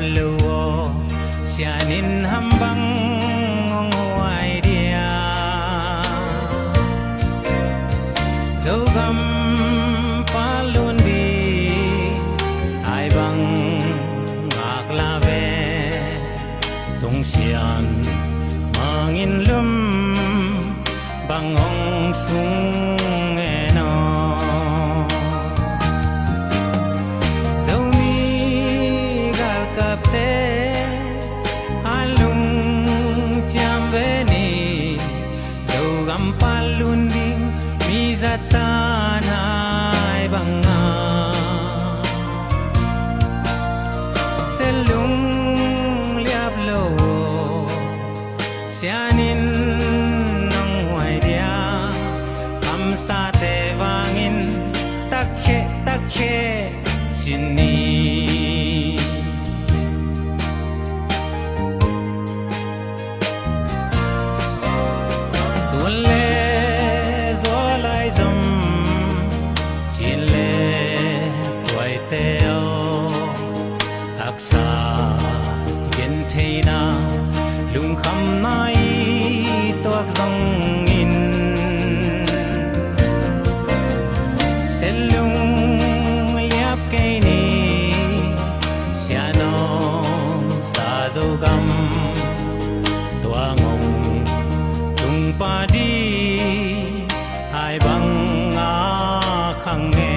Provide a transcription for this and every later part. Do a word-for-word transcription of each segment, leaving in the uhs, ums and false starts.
lo aw, sianin ham bang hong huai dia? Zogam palun ding ai bang ngak la ve, tungsian mangin lum bang hong sung e naw. Zomi galkapte a lungciam ve ni, Zogam palun ding mi zatan ai banga. Selung liap lo, sianin nong huai dia? Kamsate vangin takhe takhe cin ni. Tun le zualai zom, cin le tuaite aw, haksa gentheina, lungkhamna i tuak zongin, selung liap kei ni, sianom sa Zogam, tua ngong tung padi ai bang a khang e.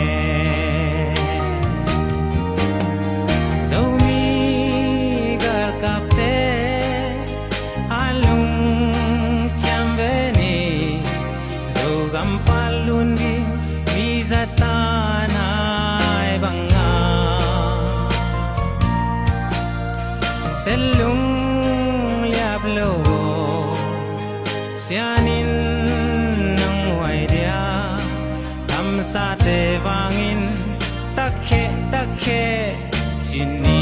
Zomi galkapte a lungciam ve ni, Zogam palun ding mi zatan ai banga. Selung liap lo, sianin nong huai dia? Kamsate vangin takhe takhe cin ni.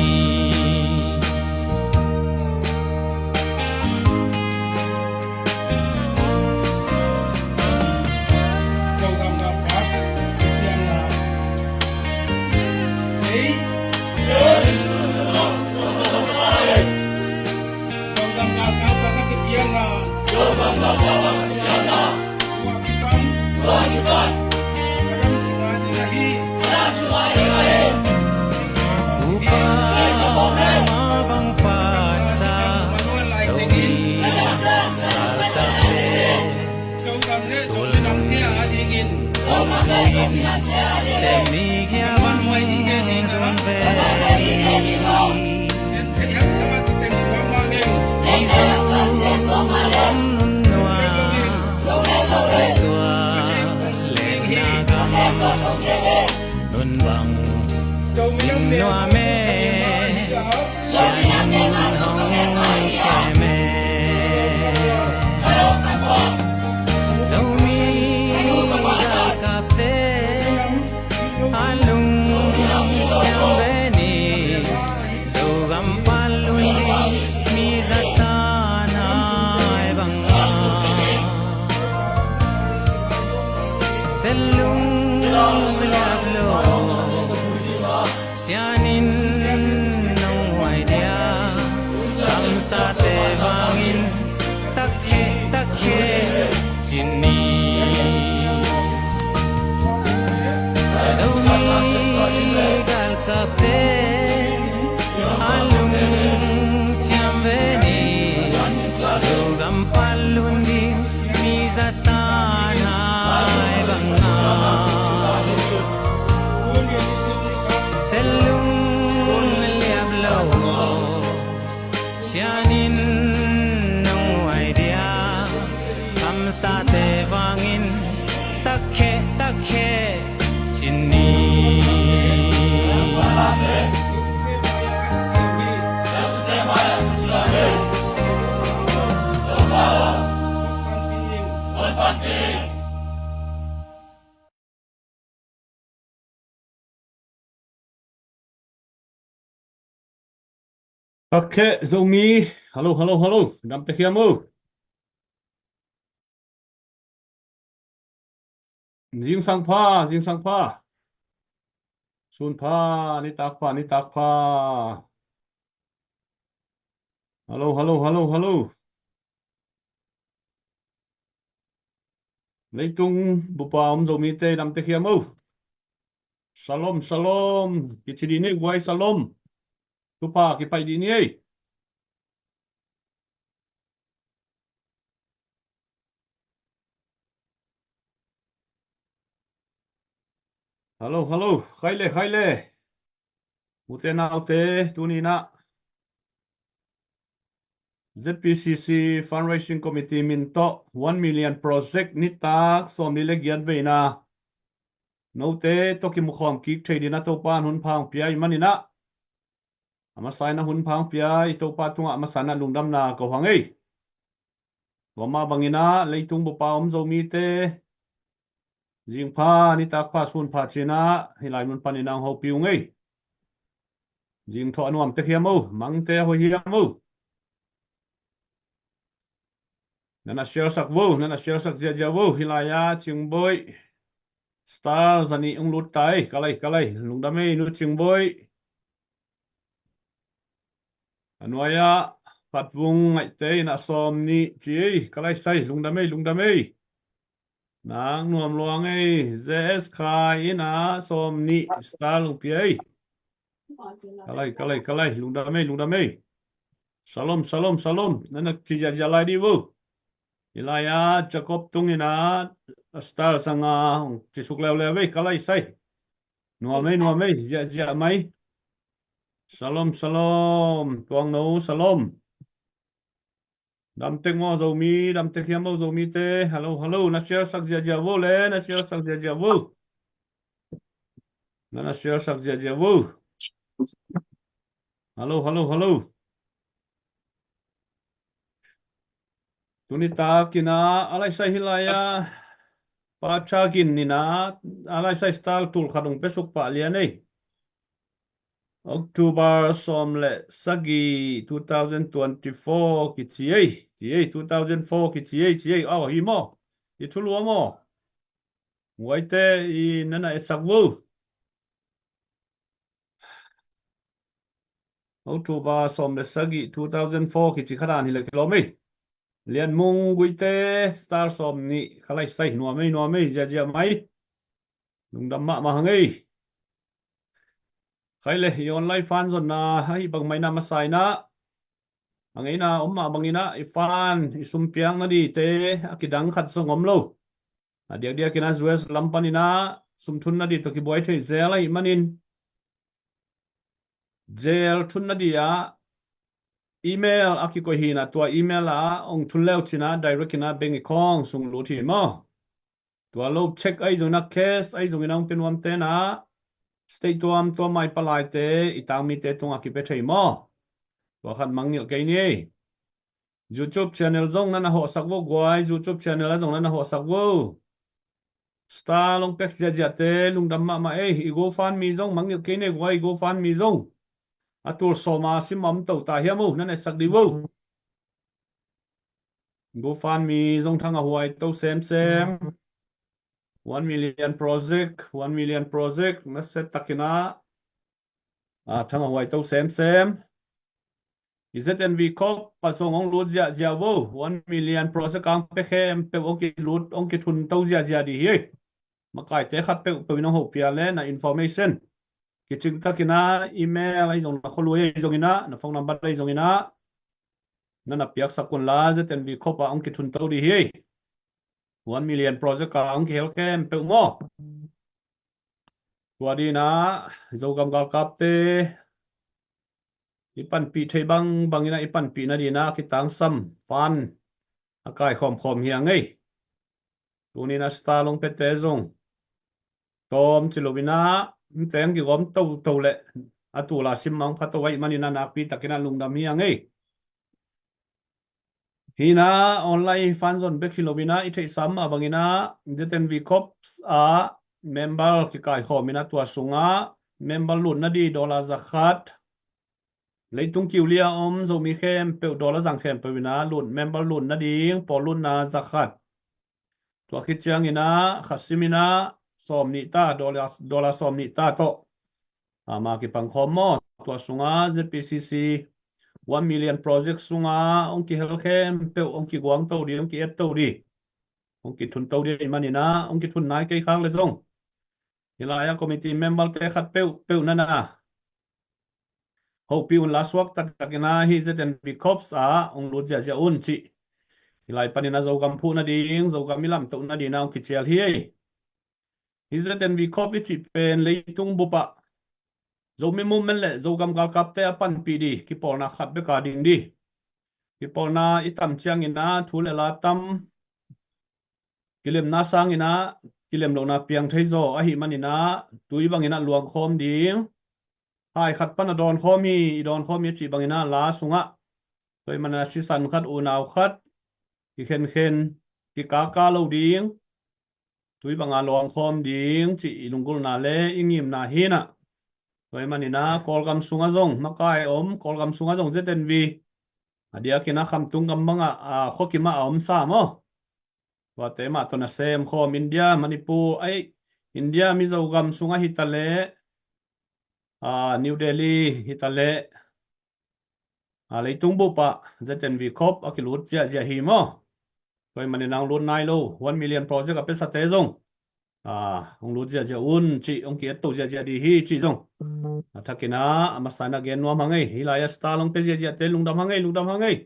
Upa ma bang patsa, Zomi galkapte sulung sin, sem ni kia bang zun ve. Ei Zogam nunnua, ei tua lenna gam, nun bang nuam e, sianin hong kem e. Zomi galkapte a lungciam ve ni, Zogam palun ding mi zatan ai banga. Selung liap lo, sianin nong huai dia? Kamsate vangin takhe takhe cin ni. Zomi galkapte a lungciam ve ni, Zogam palun ding mi zatan ai banga. Selung liap lo, sianin nong huai dia? Kamsate vangin takhe takhe cin ni. Ok, Zomi. Hello, hello, hello. Dam te hiam o. Zingsang pha, zingsang pha. Sun pha, nitak pha, nitak pha. Hello, hello, hello, hello. Leitung bupa om Zomite dam tek hiam o. Shalom, shalom. Kici dih ni guai, shalom. Thupha kipaih dih ni ei. Hello, hello. Khai le, khai le. Ute naute, tuni in ah Z P C C Fundraising Committee min tawh one million project nitak sawmli le giat veina note tawh kimukhawm kik thei dingin ah Topa in hun pha hong pia ahih manin ah, a masa in ah hun pha hong pia i Topa tungah a masa in ah lungdamna ko hang ei. Tua mah bangin ah leitung bupa om Zomite zingpha, nitak pha, sunpha ci-in ah hih lai mun panin ah hong hopih ung ei. Zing tawh a nuam tek hiam o, mangte a hoih hiam o. Nan a share sak vo, nan a share sak ziahziah vo. Hih lai-ah Cingboih star za nih hong lut ta ei. Ka lai, ka lai. Lungdam ei, Nu Cingboih. A nuai-ah Phatvung Ngaihte in ah sawmnih ci ei. Ka lai sai, lungdam ei, lungdam ei. Nang nuam lua ing ei. J S Khai in ah sawmnih star hong pia ei. Ka lai, ka lai, ka lai. Lungdam ei, lungdam ei. Shalom, shalom, shalom. Nan a ci ziahziah lai dih vo. Hih lai-ah Jacob Tung in ah star za nga hong ci suk leuleu ei. Ka lai sai. Nuam ei, nuam ei, ziahziah mai. Shalom, shalom. Tuangno, shalom. Dam tek maw Zomi, dam tek hiam maw Zomite. Hello, hello. Na share sak ziahziah vo le, na share sak ziahziah vo. Na, na share sak ziahziah vo. Hello, hello, hello. Tuni takin ah a lai sai hih lai-ah Pa Tha Gin in ah a lai sai star tul khat hong pia suk pah lian ei. October sawm le sagih, two thousand twenty-four kici ei, ci ei, two thousand four kici ei, ci ei. Aw, hi maw? I thu lua maw? Guaite i nan a etsak vo. October sawm le sagih, two thousand four kici kha dan hi le kilawm ei. Lian Mung Guite star sawmnih. Ka lai sai, nuam ei, nuam ei, ziahziah mai. Lungdam mahmah hang ei. Khai le, i online fund zonna ahi bang mai in ah masa in ah, a ngeina om mah bangin ah i fund, i sum piakna dingte a kidang khat zong om lo. A diakdiakin ah U S lam panin ah sum thunna ding tawh kibuai thei zel ahih manin, zel thunna ding ah email a kikoih hi in ah, tua email ah hong thun le uh cin ah direct in ah bank account sung lut hi maw. Tua lo cheque ahi zongin ah, cash ahi zongin ah hong pia nuamte in ah state tuamtuam a i palaite, i tangmite tungah kipia thei maw. Tua khat mangngilh kei ni ei. YouTube channel zong nan a hawhsak vo guai, YouTube channel ah zong nan a hawhsak vo. Star hong pia ziahziahte lungdam mahmah ei. I GoFundMe zong mangngilh kei ni ei guai, i GoFundMe zong. A tul sawm a sim a om to ta hiam o, nan etsak dih vo. GoFundMe zong thang a huai to semsem. One million project, one million project, na set takin ah, a thang a huai to semsem. I Z N V Corp a zong hong lut ziahziah vo. One million project a hong pia khempeuh hong kilut, hong kithun to ziahziah ding hi. Makaite khat peuhpeuh in hong hopih a le na information kicing takin ah, email ahi zong, na khualui ahi zongin ah, na phone number ahi zongin ah, nan a piaksak un la, Z N V Corp ah hong kithun to ding hi. One million project ah hong kihel khempeuh maw. Tua dingin ah Zogam galkapte i panpih thei bangbangin ah i panpih nadingin ah kitangsam fund a kaikhawmkhawm hi a ngei. Tuni in ah star hong piate zong tawm ci loin ah, mite hong kigawm toto leh a tul a sim a hong pha to ahih manin ah nakpi takin ah lungdam hi a ngei. Hi in ah online fund zon bek hi loin ah, i theihsa mah bangin ah Z N V Corp ah member kikaikhawm in ah, tua sungah member lut nading dollar za khat, leitung kiu li a om Zomi khempeuh, dollar zang khempeuh in ah lut, member lut nading pawl lutna za khat. Tua khit ciangin ah khat sim in ah sawmnih ta, dollar, dollar sawmnih ta tawh ama kipangkhawm maw. Tua sungah Z P C C one million project sungah hong kihel khempeuh hong kiguangto ding, hong ki-etto ding, hong kithunto ding ahih maninah hong kithun nai kei khak le zong, hih lai-ah committee member-te khat peuhpeuh nana hopih un la suak taktakinah hih Z N V Corps ah hong lut ziahziah un cih. Hih lai paninah Zogam phuh nading, Zogam i lamtoh nadinah hong kicial hi. Hih Z N V Corps i cih pen leitung bupah Zomi Movement le Zogam galkapte a panpih ding kipawlna khat bek a ding ding. Kipawlna i tam cianginah thu le la tam, kilemna sanginah kilem lohna piang thei zaw ahih maninah tui banginah luangkhawm ding. Hai khat pan a dawnkhawm hi, i dawnkhawm hi a cih banginah la sungah tua ahih maninah sisan khat, unau khat kikhenkhen, kikaka lo ding, tui banga luangkhawm ding cih i lunggulhna le i ngimna hinah. Tua ahih maninah Kawlgam sungah zong makai a om, Kawlgam sungah zong Z N V a diakinah khamtung gam bangah, a, khuakim ah a om sam aw. Tuate mah tawh nasem khawm India, Manipur, ai, India Mizo gam sungah hitaleh, a, New Delhi hitaleh, a, leitung bupah Z N V Corps a kilut ziahziah hi maw. Tua ahih maninah hong lut nai lo, one million project a piasate zong, a, hong lut ziahziah un cih, hong ki-etto ziahziah ding hi cih zong a thakinah a masa inah gen nuam hang ei. Hih lai-ah star hong pia ziahziahte lungdam hang ei, lungdam hang ei.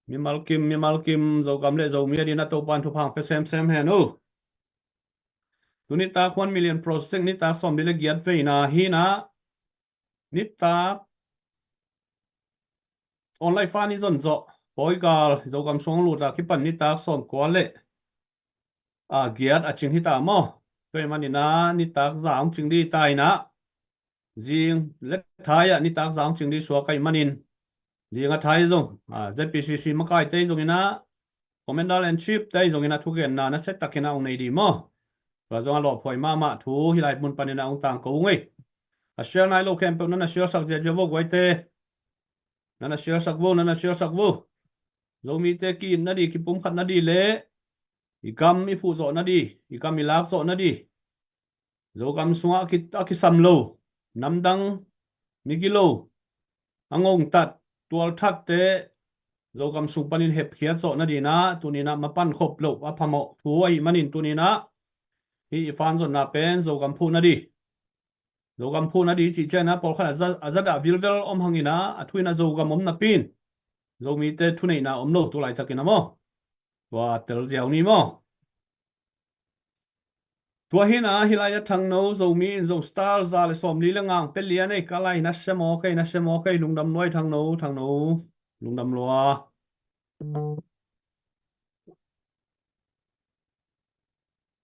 Mimal kim, mimal kim, Zogam le Zomi a dinah Topa'n thupha hong pia semsem hen uh. Tuni tak one million project nitak sawmli le giat veina hinah, nitak online fund i zon zawh, pawigal Zogam sung lut a kipan nitak sawmkua le, a, giat a cing hita maw. Tua ahih maninah nitak za hong cing ding hita inah, zing le thai-ah nitak za hong cing ding suak ahih manin, zing a thai zong, a, Z P C C makaite zonginah, Commander in Chief te zonginah thugenna nasia takinah hong nei ding maw. Tua zong a lawphuai mahmah thu hih lai mun paninah hong tangko ung ei. A share nai lo khempeuh nana share sak ziahziah vo guaite. Nana share sak vo, nana share sak vo. Zomite ki-it nading, kipumkhat nading le i gam i phuh zawh nading, i gam i lak zawh nading, Zogam sungah a ki, a kisam lo, namdang, migilo, a ngongtat, tualthatte Zogam sung panin hepkhiat zawh nadinah tuninah mapan khop loh a phamawh thu ahih manin tuninah hih i fund zonna pen Zogam phuh nading. Zogam phuh nading cih cianginah pawlkhat a za, a zadah vilvel om hanginah a thu inah Zogam om napi-in Zomite thuneihna om lo tu laitakinah maw. Tua tel ziau ni maw. Tua hinah hih lai-ah Thangno Zomi in zong star za le sawmli le nga hong pia lian ei, ka lai nasia mawk ei, nasia mawk ei, lungdam lua ei Thangno, Thangno, lungdam lua.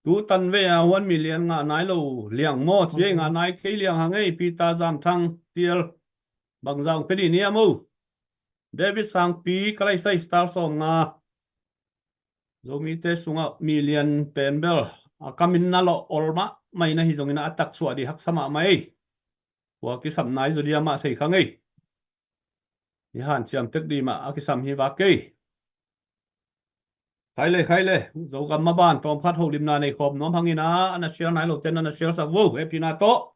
Tu tan vei a one million ngah nai lo liang maw, ci ei, ngah nai kei liang hang ei, Peter Zam Thang Tial, bangzah hong pia ding niam o. David Sangpi, ka lai sai star sawmnga. Zomite sungah million pen bel a kamin na lawh ol mahmah in ahi zongin a taksuah ding haksa mahmah ei. Kua kisam nai zaw dia mah thei kha ngei. I hanciam tek ding mah a kisam hi vak kei. Khai le, khai le, Zogam maban tawmkhat holimna nei khawm nuam hangin a, a na share nai lote na na share sak vo, hehpihna tawh.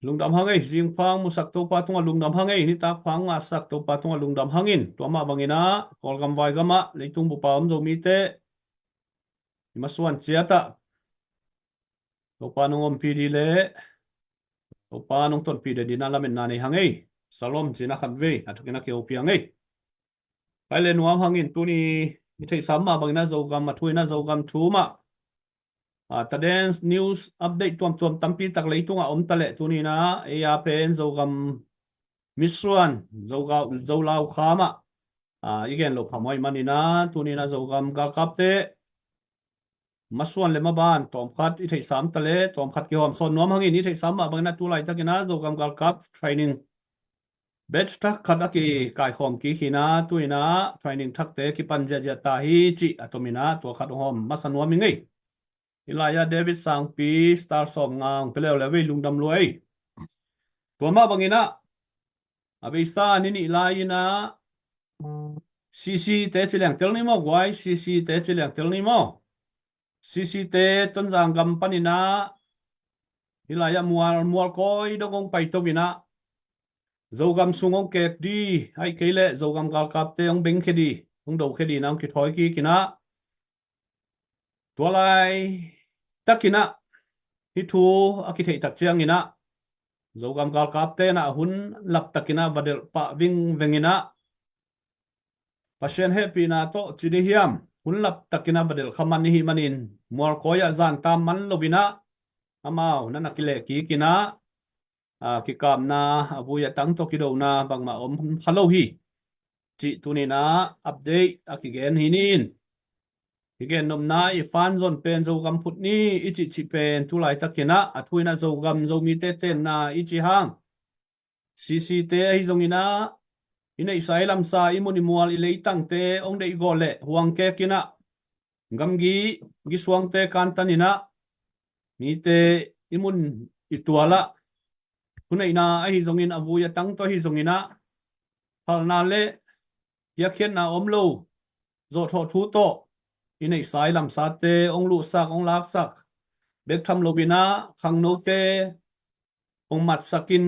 Lungdam hang ei, zingphang musak Topa tungah lungdam hang ei, nitak phang ngahsak Topa tungah lungdam hangin, tua mah bangin a, Kawlgam vaigam ah, leitung bupa om Zomite, i masuan ciat ah, Topa nong ompih ding leh, Topa nong tonpih ding dingin a lametna nei hang ei. Shalom, cina khat vei, a thukin a kihopih hang ei. Khai le nuam hangin tuni i theihsa mah bangin a Zogam a thu in a Zogam thu mah. A, tadens news update tuamtuam tampi tak leitungah om taleh tuni in a, ei a pen Zogam misuan, Zoga-, Zolau kham ah. A, i gen loh phamawh ahih manin a, tuni in a Zogam galkapte masuan le maban, tawmkhat i theihsa om taleh, tawmkhat kihawm sawn nuam hangin i theihsa mah bangin a tu laitakin a Zogam galkap training batch thak khat a kikaikhawm kik hi in a, tu in a training thakte kipan ziahziah ta hi cih a tomin a tua khat hong hawm masa nuam ing ei. Hih lai-ah David Sangpi star sawmnga hong pia leuleu ei, lungdam lua ei. Tua mah bangin a, a beisa ni nih lai-in a, C C te ci leng tel ni maw guai, C C te ci leng tel ni maw. C C te Tonzang gam panin a, hih lai-ah mual, mual kawi dong hong paito in a, Zogam sung hong keek di, ahih kei leh Zogam galkapte hong bengkhia di, hong dokhia di na hong kithawi kik in ah, tua laitakin ah hih thu a kitheih tak ciangin ah Zogam galkapte in ah hun laptakin ah va delh pah vingveng in ah, Pasian hehpihna tawh ci dih hiam, hun laptakin ah va delh kha man i hih manin, mualkawi ah zan tam man loin ah amau na na kileh kik in ah, a, kikapna a vui a tang tawh kidona bangmah om kha lo hi, cih tuni in ah update a kigen hi ni in. I gennopna i fan zon pen Zogam phut ni i cih cih pen tu laitakin ah a thu in ah Zogam Zomite tenna i cih hang, CC te ahi zongin ah, i neihsa i lamsa, i mun i mual, i leitangte hong deih gawh leh huang keek in ah, gamgi gisuangte kantan in ah, mite i mun i tual ah, thuneihna ahi zongin, a vui a tang tawh ahi zongin ah, phalna le piakkhiatna om lo zawhthawh thu tawh i neihsa i lamsate hong luhsak, hong laksak bek tham loin ah, khangnote hong matsak in,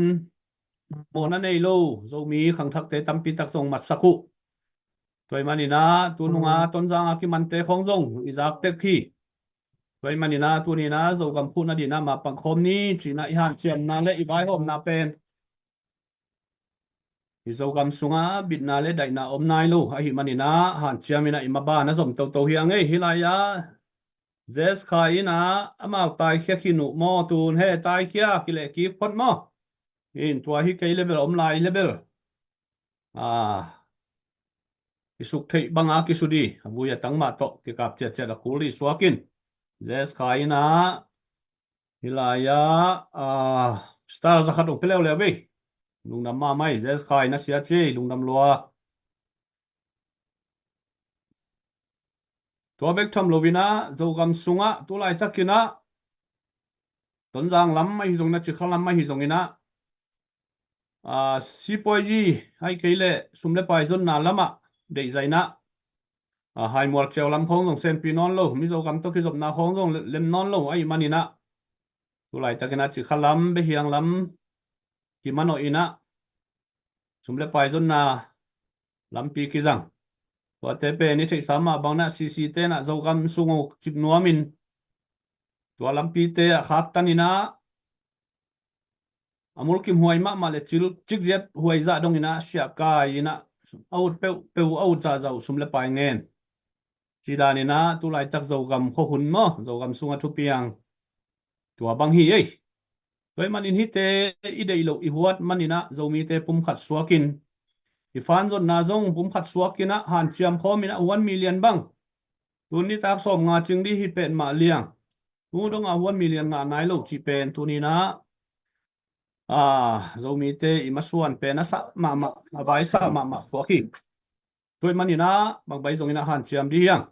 mawhna nei lo Zomi khangthakte tampi tak zong matsak uh. Tua ahih manin ah tunung a Tonzang a kimante khawng zong i zak tek hi. Tua ahih manin ah tuni in ah Zogam phuhna dingin ah mapang khawm ni, ci-in ah i hanciamna le i vaihawmna pen i Zogam sungah bitna le daihna om nai lo ahih manin ah hanciam in ah i maban a zom toto hi ing ei. Hih lai-ah Zes Khai in ah amau taikhia khin uh maw, tun he taikhia kileh kik phot maw? In tua hi kei le bel om lai le bel, a, i suk theih banga kisu di, a vui a tang mah tawh kikap ciatciat a kul i suak in. Zes Khai in ah hih lai-ah, a, star zakhat ong pia leuleu vei. Lungdam mahmah hi, Zes Khai na sia ci, lungdam lua. Tua bek tham loin ah Zogam sungah tu laitakin ah Tonzang lam ahi zongin ah, Cikha lam ahi zongin ah, a, sipuazi ahih kei leh sum le pai zonna lamah deihzah in ah, a, Haimual Ciau lam khawng zong senpi nawn lo, Mizo gam tawh kizopna khawng zong le-, lem nawn lo ahih manin ah, tu laitakin ah Cikha lam, Behiang lam kimanawh in ah, sum le pai zonna lampi kizang. Tuate pen i theihsa mah bangin ah CC te in ah Zogam sung uh cip nuamin, tua lampite ah khaktan in ah, a mulkimhuai mahmah le cil, cikziat huai zah dongin ah siahkai in ah, a ut peuhpeuh, a ut zahzah uh sum le pai ngen. Ci danin ah tu laitak Zogam khuahun maw, Zogam sungah thupiang tua bang hi ei. Tua ahih manin hihte i deih loh i huat manin ah Zomite pumkhat suakin, i fan zonna zong pumkhat suakin ah hanciam khawmin ah one million bang, tun nitak sawmnga cing dih hi petmah liang, tu dongah one million ngah nai lo cih pen tuni in ah, a, Zomite i masuan pen a sah mahmah, a vaisa mahmah suak hi. Tua ahih manin ah bangbai zongin ah hanciam dih hiang.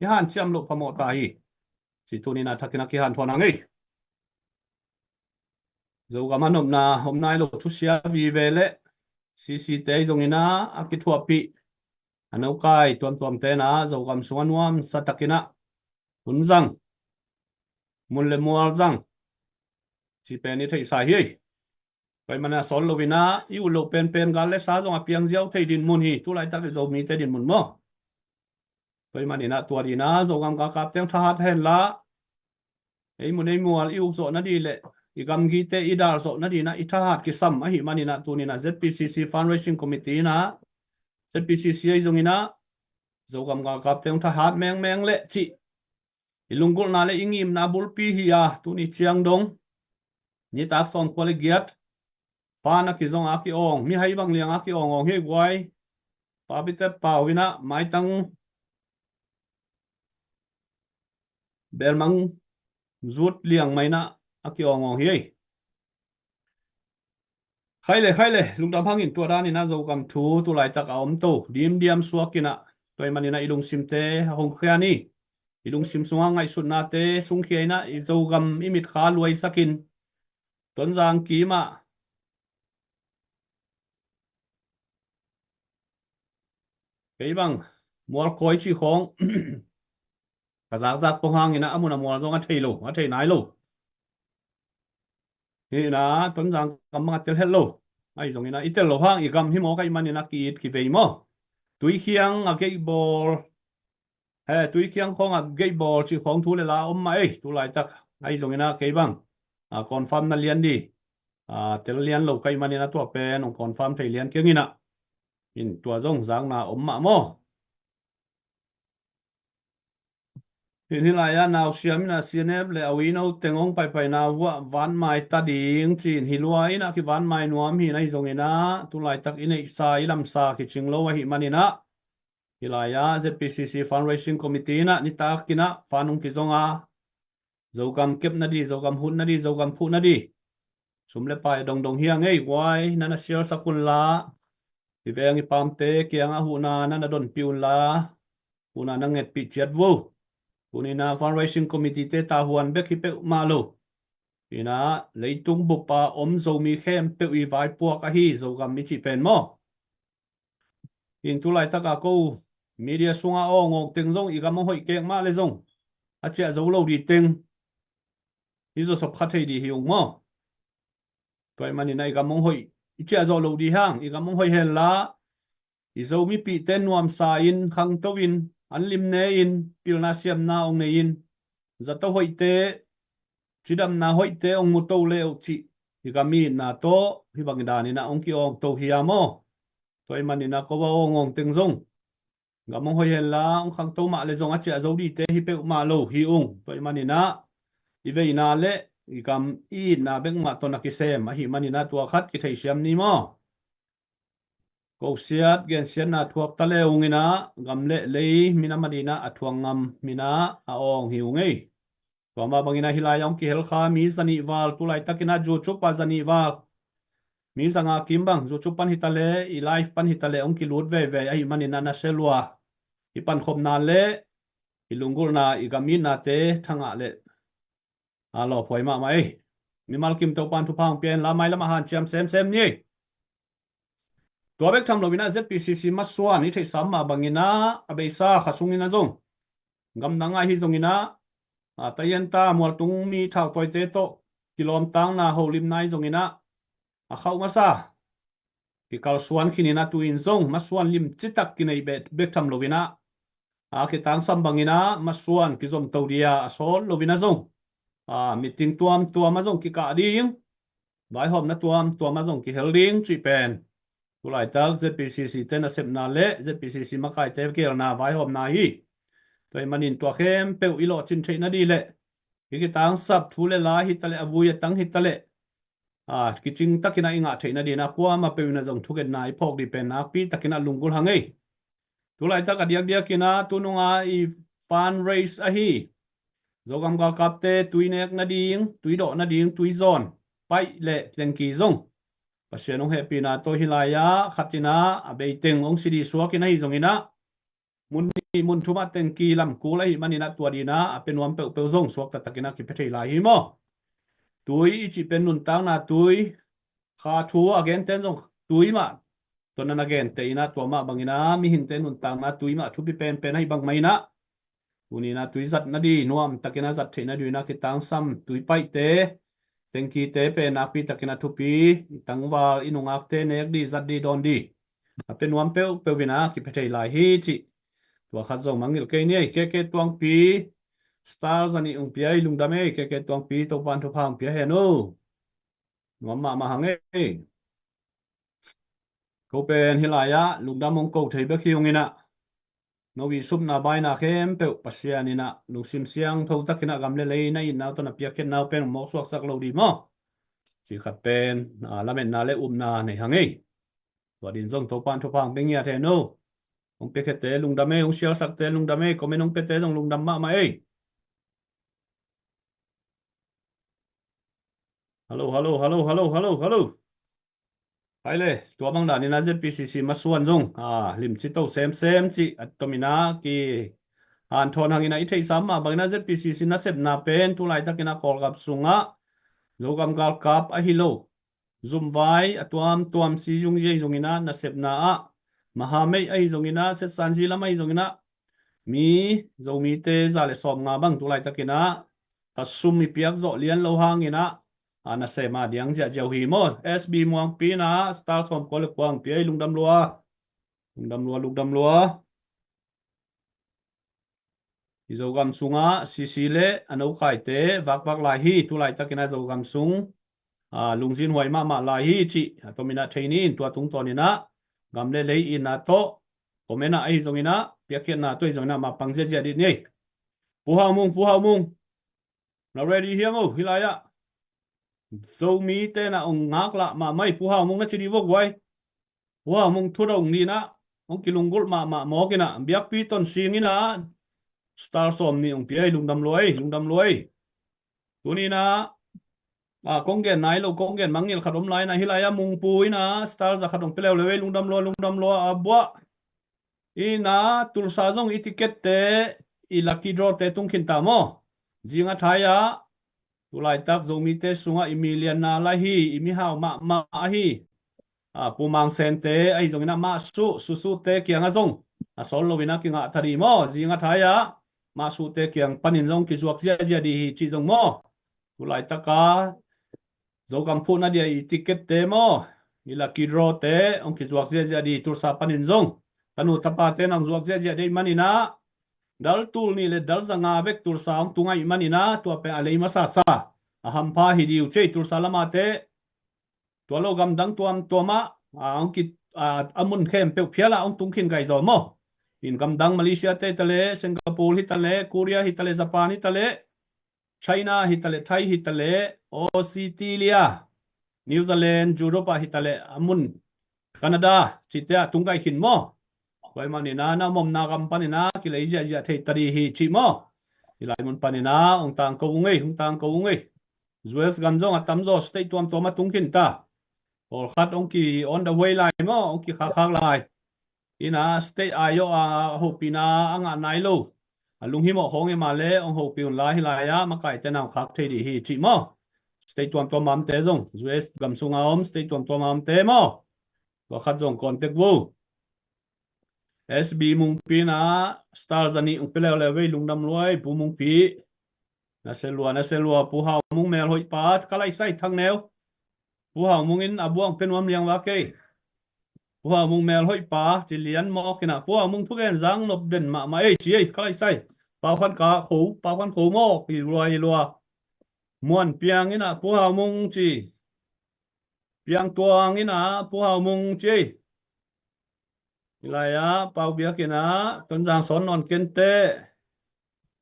I hanciam loh phamawh ta hi, ci tuni in ah thakin ah kihanthawn hang ei. Zogam a nopna om nai lo thusia vive le CC te ahi zongin ah a kithuahpih a nokai tuamtuamte in ah Zogam sungah nuamsa takin ah hun zang, mun le mual zang, cih pen i theihsa hi. Tua ahih manin ah sawl loin ah i ut loh penpen gal le sa zong a piang ziau thei dinmun hi, tu laitak i Zomite dinmun maw. Tua ahih manin ah tua dingin ah Zogam galkapte hong thahat hen la, ei mun ei mual i uk zawh nading le i gamgite i dal zawh nadingin ah i thahat kisam ahih manin ah tuni in ah ZPCC Fundraising Committee in ah, ZPCC ahi zongin ah Zogam galkapte hong thahat mengmeng leh cih i lunggulhna le i ngimna bulpi hi a, tuni ciang dong nitak sawmkua le giat fan a kizong a ki-awng, mihai bang liang a ki-awngawng hi guai. Papite pau in ah maitang belmang zut liang mah in ah a ki-awngawng hi ei. Khai le, khai le, lungdam hangin tua danin ah Zogam thu tu laitak a om to dimdiam suak in ah, tua ahih manin ah i lungsimte a hong khia ni. I lungsim sungah ngaihsutnate sungkhia in ah i Zogam i mitkha luaisakin, Tonzang kimah kei bang mualkawi cih khawng ka zakzak pong hangin ah a mun a mual zong a thei lo, a thei nai lo. Hi in ah Tonzang kam bang a tel het lo. Ahi zongin ah i tel lo hang i gam hi mawk ahih manin ah ki-it kivei maw? Tuikhiang a geihbawl, he, tuikhiang khawng a geihbawl cih khawng thu le la om mah ei, tu laitak. Ahi zongin ah kei bang a confirm na lian di, a, tel lian lo ka hih manin ah tua pen hong confirm thei lian keng in ah, in tua zong zakna om mah maw? In hih lai-ah nausiam in ah C N F le a uino teng hong paipaina vuah vanmai ta ding ci-in hi lua in ah kivanmai nuam hi in ahi zongin ah tu laitak i neihsa i lamsa kicing lo ahih manin ah hih lai-ah Z P C C Fundraising Committee in ah nitak in ah fund hong kizong a, Zogam kepna di, Zogam hutna di, Zogam phuhna di sum le pai a dongdong hi a ngei guai, na na sialsak unla, i veng i pamte kiangah huhna na na donpih unla, huhna na ngetpih ciat vo. Tuni-in ah fundraising committee te tahuan bek hi peuhmah lo, in ah leitung bup a om Zomi khempeuh i vaipuak ahi Zogam i cih pen maw? In tu laitak a ko media sungah awngawng teng zong i gam hong hoih kek mah le zong a ciah zo lo di teng i zawsop kha thei di hi ung maw? Tua ahih manin ah i gam hong hoih, i ciah zawh lo di hang, i gam hong hoih henla, i Zomipihte nuamsa in, khangto in, an lim ne in, pilna siamna hong nei in, zato hoihte, cidamna hoihte hong mu to le uh cih i gam i itna tawh hih bang danin ah hong ki-awngto hi a maw? Tua ahih manin ah ko a awngawng teng zong gam hong hoih henla hong khangto mah le zong a ciah zo dite hi peuhmah lo hi ung. Tua ahih manin ah i veina le i gam i itna bek mah tawh na kisem ahih manin ah tua khat kitheisiam ni maw? Kosiat gensiatna thuak ta le ung in ah gam le lei minam adingin ah a thuak ngam in ah a awng hi ung ei. Tua mah bangin ah hih lai-ah hong kihel kha mi zanih val, tu laitakin ah YouTube ah zanih val, mi zanga kim bang YouTube pan hi ta leh, i live pan hi ta leh hong kilut veve ahih manin ah na sia lua. I pankhopna le i lunggulhna, i gam itnate thangah le a lawphuai mahmah ei. Mimal kim Topan thupha hong pia in la, mailam ah hanciam semsem ni ei. Tua bek tham loin ah Z P C C masuan i theihsa mah bangin ah a beisa kha sungin ah zong gamdang ah hi zongin ah, a, Tayanta mualtung mi thautawite tawh kilawmtakna holimna hi zongin ah a khauh masa kikalsuan khin in ah tu-in zong masuan limcitak kinei bek, bek tham loin ah a kitangsam bangin ah masuan kizomto dia a sawt loin ah zong, a, meeting tuamtuam ah zong kikah ding, vaihawmna tuamtuam ah zong kihel ding cih pen tu laitak Z P C C te nasepna le Z P C C makaite gelna vaihawmna hi. Tua ahih manin tua khempeuh i lawhcin theihna ding le i kitangsap thu le la hi ta leh, a vui a tang hi ta leh, a, kicing takin ah i ngah theihna dingin ah kuamah peuh in ah zong thungetna i phawk ding pen nakpi takin ah lunggulh hang ei. Tu laitak a diakdiakin ah tu nung a i fundraise ahi Zogam galkapte tui nek nading, tui dawh nading, tui zawn paih le tengki zong Pasian hong hehpihna tawh hih lai-ah khat in ah a bei teng hong si ding suak in ahi zongin ah mun nih mun thum ah tengki lam kul ahih manin ah tua dingin ah a pia nuam peuhpeuh zong suakta takin ah kipia thei lai hi maw? Tui i cih pen nuntakna tui, kha thu a genten zong tui mah tawh na na genteh in ah tua mah bangin ah mihingte nuntakna tui mah thupi penpen ahih bang mah in ah tuni in ah tui zat nading, nuam takin ah zat theih nading in ah kitangsam tui paihte, tengkite pen nakpi takin ah thupi, i tangval, i nungakte nek ding, zat ding, dawn ding a pia nuam peuhpeuh in ah kipia thei lai hi cih tua khat zong mangngilh kei ni ei. K K Tuangpi, star zanih hong pia ei, lungdam ei. K K Tuangpi, Topan thupha hong pia hen uh. Nuam mahmah hang ei. Ko pen hih lai-ah lungdam hong ko thei bek hi ung in ah, no i supna baina khempeuh Pasian in ah lungsim siangtho takin ah gam le lei na itna uh tawh na piakkhiatna uh pen hong mawksuaksak lo ding maw? Cih khat pen, a, lametna le upna nei hang ei. Tua dingin zong Topan thupha hong pia ngiat hen uh. Hong piakhiate lungdam ei, hong sialsakte lungdam ei, comment hong piate zong lungdam mahmah ei. Hello, hello, hello, hello, hello, hello. Hai le, tua bang danin ah Z P C C masuan zong, a, limci to semsem cih a tomin ah kihanthawn hangin ah i theihsa mah bangin ah Z P C C nasepna pen tu laitakin ah Kawlgam sungah Zogam galkap ahi lo, zumvai a tuamtuam si zungzia ahi zongin ah nasepna ah, mahameih ahi zongin ah, setsanzi lam ahi zongin ah, mi Zomite za le sawmnga bang tu laitakin ah ka sum i piak zawh lian lo hangin ah, a nasem a diang ziahziah uh hi maw. S B Muangpi in ah star sawm kua le kua hong pia hi, lungdam lua. Lungdam lua, lungdam lua. I Zogam sungah C C le a nokaite vakvak lai hi, tu laitakin ah Zogam sung, aa, lungzinhuai mahmah lai hi cih a tomin ah thei ni in, tua tungtawnin ah gam le lei itna tawh, comment ah ahi zongin ah, piakkhiatna tawh ahi zongin ah, mapang ziahziah dih ni. Pu Hau Mung, Pu Hau Mung, na ready hiam o, hih lai-ah? Zomite na hong ngaklah mahmah hi, Pu Hau Mung na ci dih vua guai. Pu Hau Mung thudong dih in ah hong kilunggulh mahmah mawk in ah, biakpi ton sing in ah star sawm nih hong pia hi, lungdam lua hi, lungdam lua hi. Tuni in ah, a, kong gen nai lo, kong gen mangngilh khat om lai in ah, hih lai-ah Mungpu in ah star za khat hong pia leuleu hi, lungdam lua, lungdam lua, a buah. In ah Tulsa zong i ticket-te, i lucky draw-te tung khin ta maw. Zing a thai-ah, tu laitak Zomite sungah i milianna lai hi, i mihau mahmah ahi, a, Pu Mang Sente ahi zongin ah Mah Suh, Suh Suhte kiangah zong a sawl loin ah kingah ta dih maw. Zing a thai-ah Mah Suhte kiang panin zong kizuak ziahziah dih hi cih zong maw. Tu laitak a Zogam phuhna dia i ticket-te maw, i lucky draw-te hong kizuak ziahziah dih, Tulsa panin zong. Tanu tapate na hong zuak ziahziah dih manin ah, dal tul nih le dal za nga bek Tulsa hong tung ahih manin ah, tua pen a lei masasa, a hampha hi dih uh ci, Tulsa lamate. Tua lo gamdang tuamtuam ah, a, hong ki, a, a mun khempeuh phial ah hong tung khin gai zaw maw. In gamdang Malaysia-te hi ta leh, Singapore hi ta leh, Korea hi ta leh, Japan hi ta leh, China hi ta leh, Thai hi ta leh, Australia, New Zealand, Europe ah hi ta leh, a mun, Canada, cite ah tung gai khin maw. Tua ahih manin ah na omna gam panin ah kilei ziahziah thei ta dih hi cih maw. Hih lai mun panin ah hong tangko ung ei, hong tangko ung ei. U S gam zong a tamzaw state tuamtuam ah tung khin ta. Pawlkhat hong ki on the way lai maw, hong kikhakkhak lai. In ah state ai-awh a hopihna a ngah nai lo, a lunghimawh khawng hi mah leh hong hopih un la, hih lai-ah makaite na hong khak thei dih hi cih maw. State tuamtuam a omte zong, U S gam sungah om state tuamtuam a omte maw, tua khat zong contact vo. S B Mungpi in ah star za nih hong pia leuleu hi, lungdam lua hi Pu Mungpi. Na se lua, na se lua, Pu Hau Mung melhoih pa, ka laisai thang neu. Pu Hau Mung in a buang pia nuam liang vak ei. Pu Hau Mung melhoih pa ci lian mawk in ah, Pu Hau Mung thugen zang nop den mahmah ei ci ei, ka laisai. Pau Khan Ka Kho, Pau Khan Kho mawk hi lua, hi lua. Muan Piang in ah Pu Hau Mung ci. Piang Tuang in ah Pu Hau Mung ci ei. Hih lai-ah Pau Biak in ah, Tonzang Sawn Nawn Kente.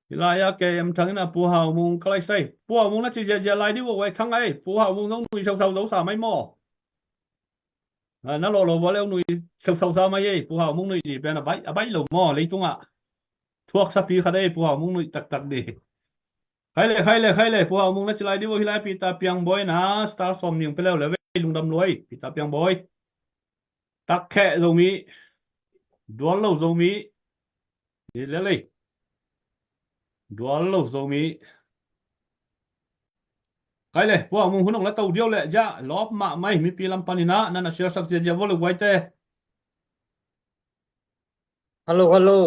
Hih lai-ah K M Thang in ah Pu Hau Mung ka laisai. Pu Hau Mung na ci ziahziah lai dih uh a, Thang ai. Pu Hau Mung zong nui sausau zo sa mai maw. A, na lawh lo vua leh nui sausau sa mai ei. Pu Hau Mung nuih dih pen a baih, a baih lo maw, leitungah thuaksapi khat ei, Pu Hau Mung nuih taktak dih. Khai le, khai le, khai le, Pu Hau Mung na ci lai dih uh a, hih lai Peter Piang Bawi in ah star sawm nih hong pia leuleu hi, lungdam lua hi, Peter Piang Bawi. Takkheh Zomi, dual lo Zomi. Ni lel ei. Dual lo Zomi. Khai le, Pu Hau Mung hun hong la to diau leh, zia lawp mahmah ei, mipi lam panin ah na na share sak ziahziah vua lo guaite. Hello, hello.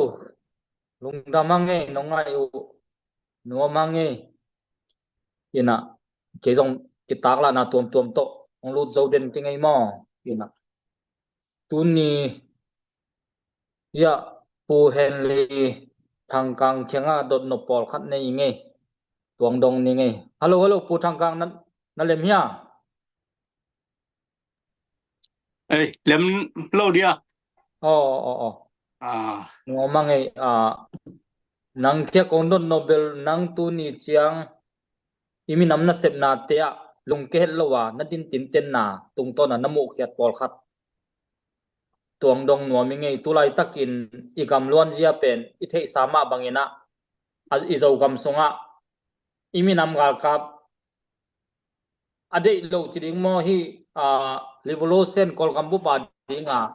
Lungdam a ngei, nong ngai uh. Nuam a ngei. In ah, kei zong kitaklahna tuamtuam tawh hong lut zo den kei ngei maw. In ah, tuni, hiah, Pu Henry Thangkang kiangah dotnop pawlkhat nei i ngei. Tuang dong ni ngei. Hello, hello, Pu Thangkang, na, na lem hia? Ei, lem lo dia. Aw, aw, aw. Ah. Nuam a ngei, ah, nang kiang kong dotnop bel, nang tuni ciang i minam nasepnate ah lungke het lo a, na din tintenna tungtawn a na muhkhiat pawlkhat tuang dong nuam i ngei. Tu laitakin i gam luanzia pen i theihsa mah bangin ah, a, i Zogam sungah i minam galkap a deih lo ci ding maw, hih, a, revolution, Kawlgam bup a ding a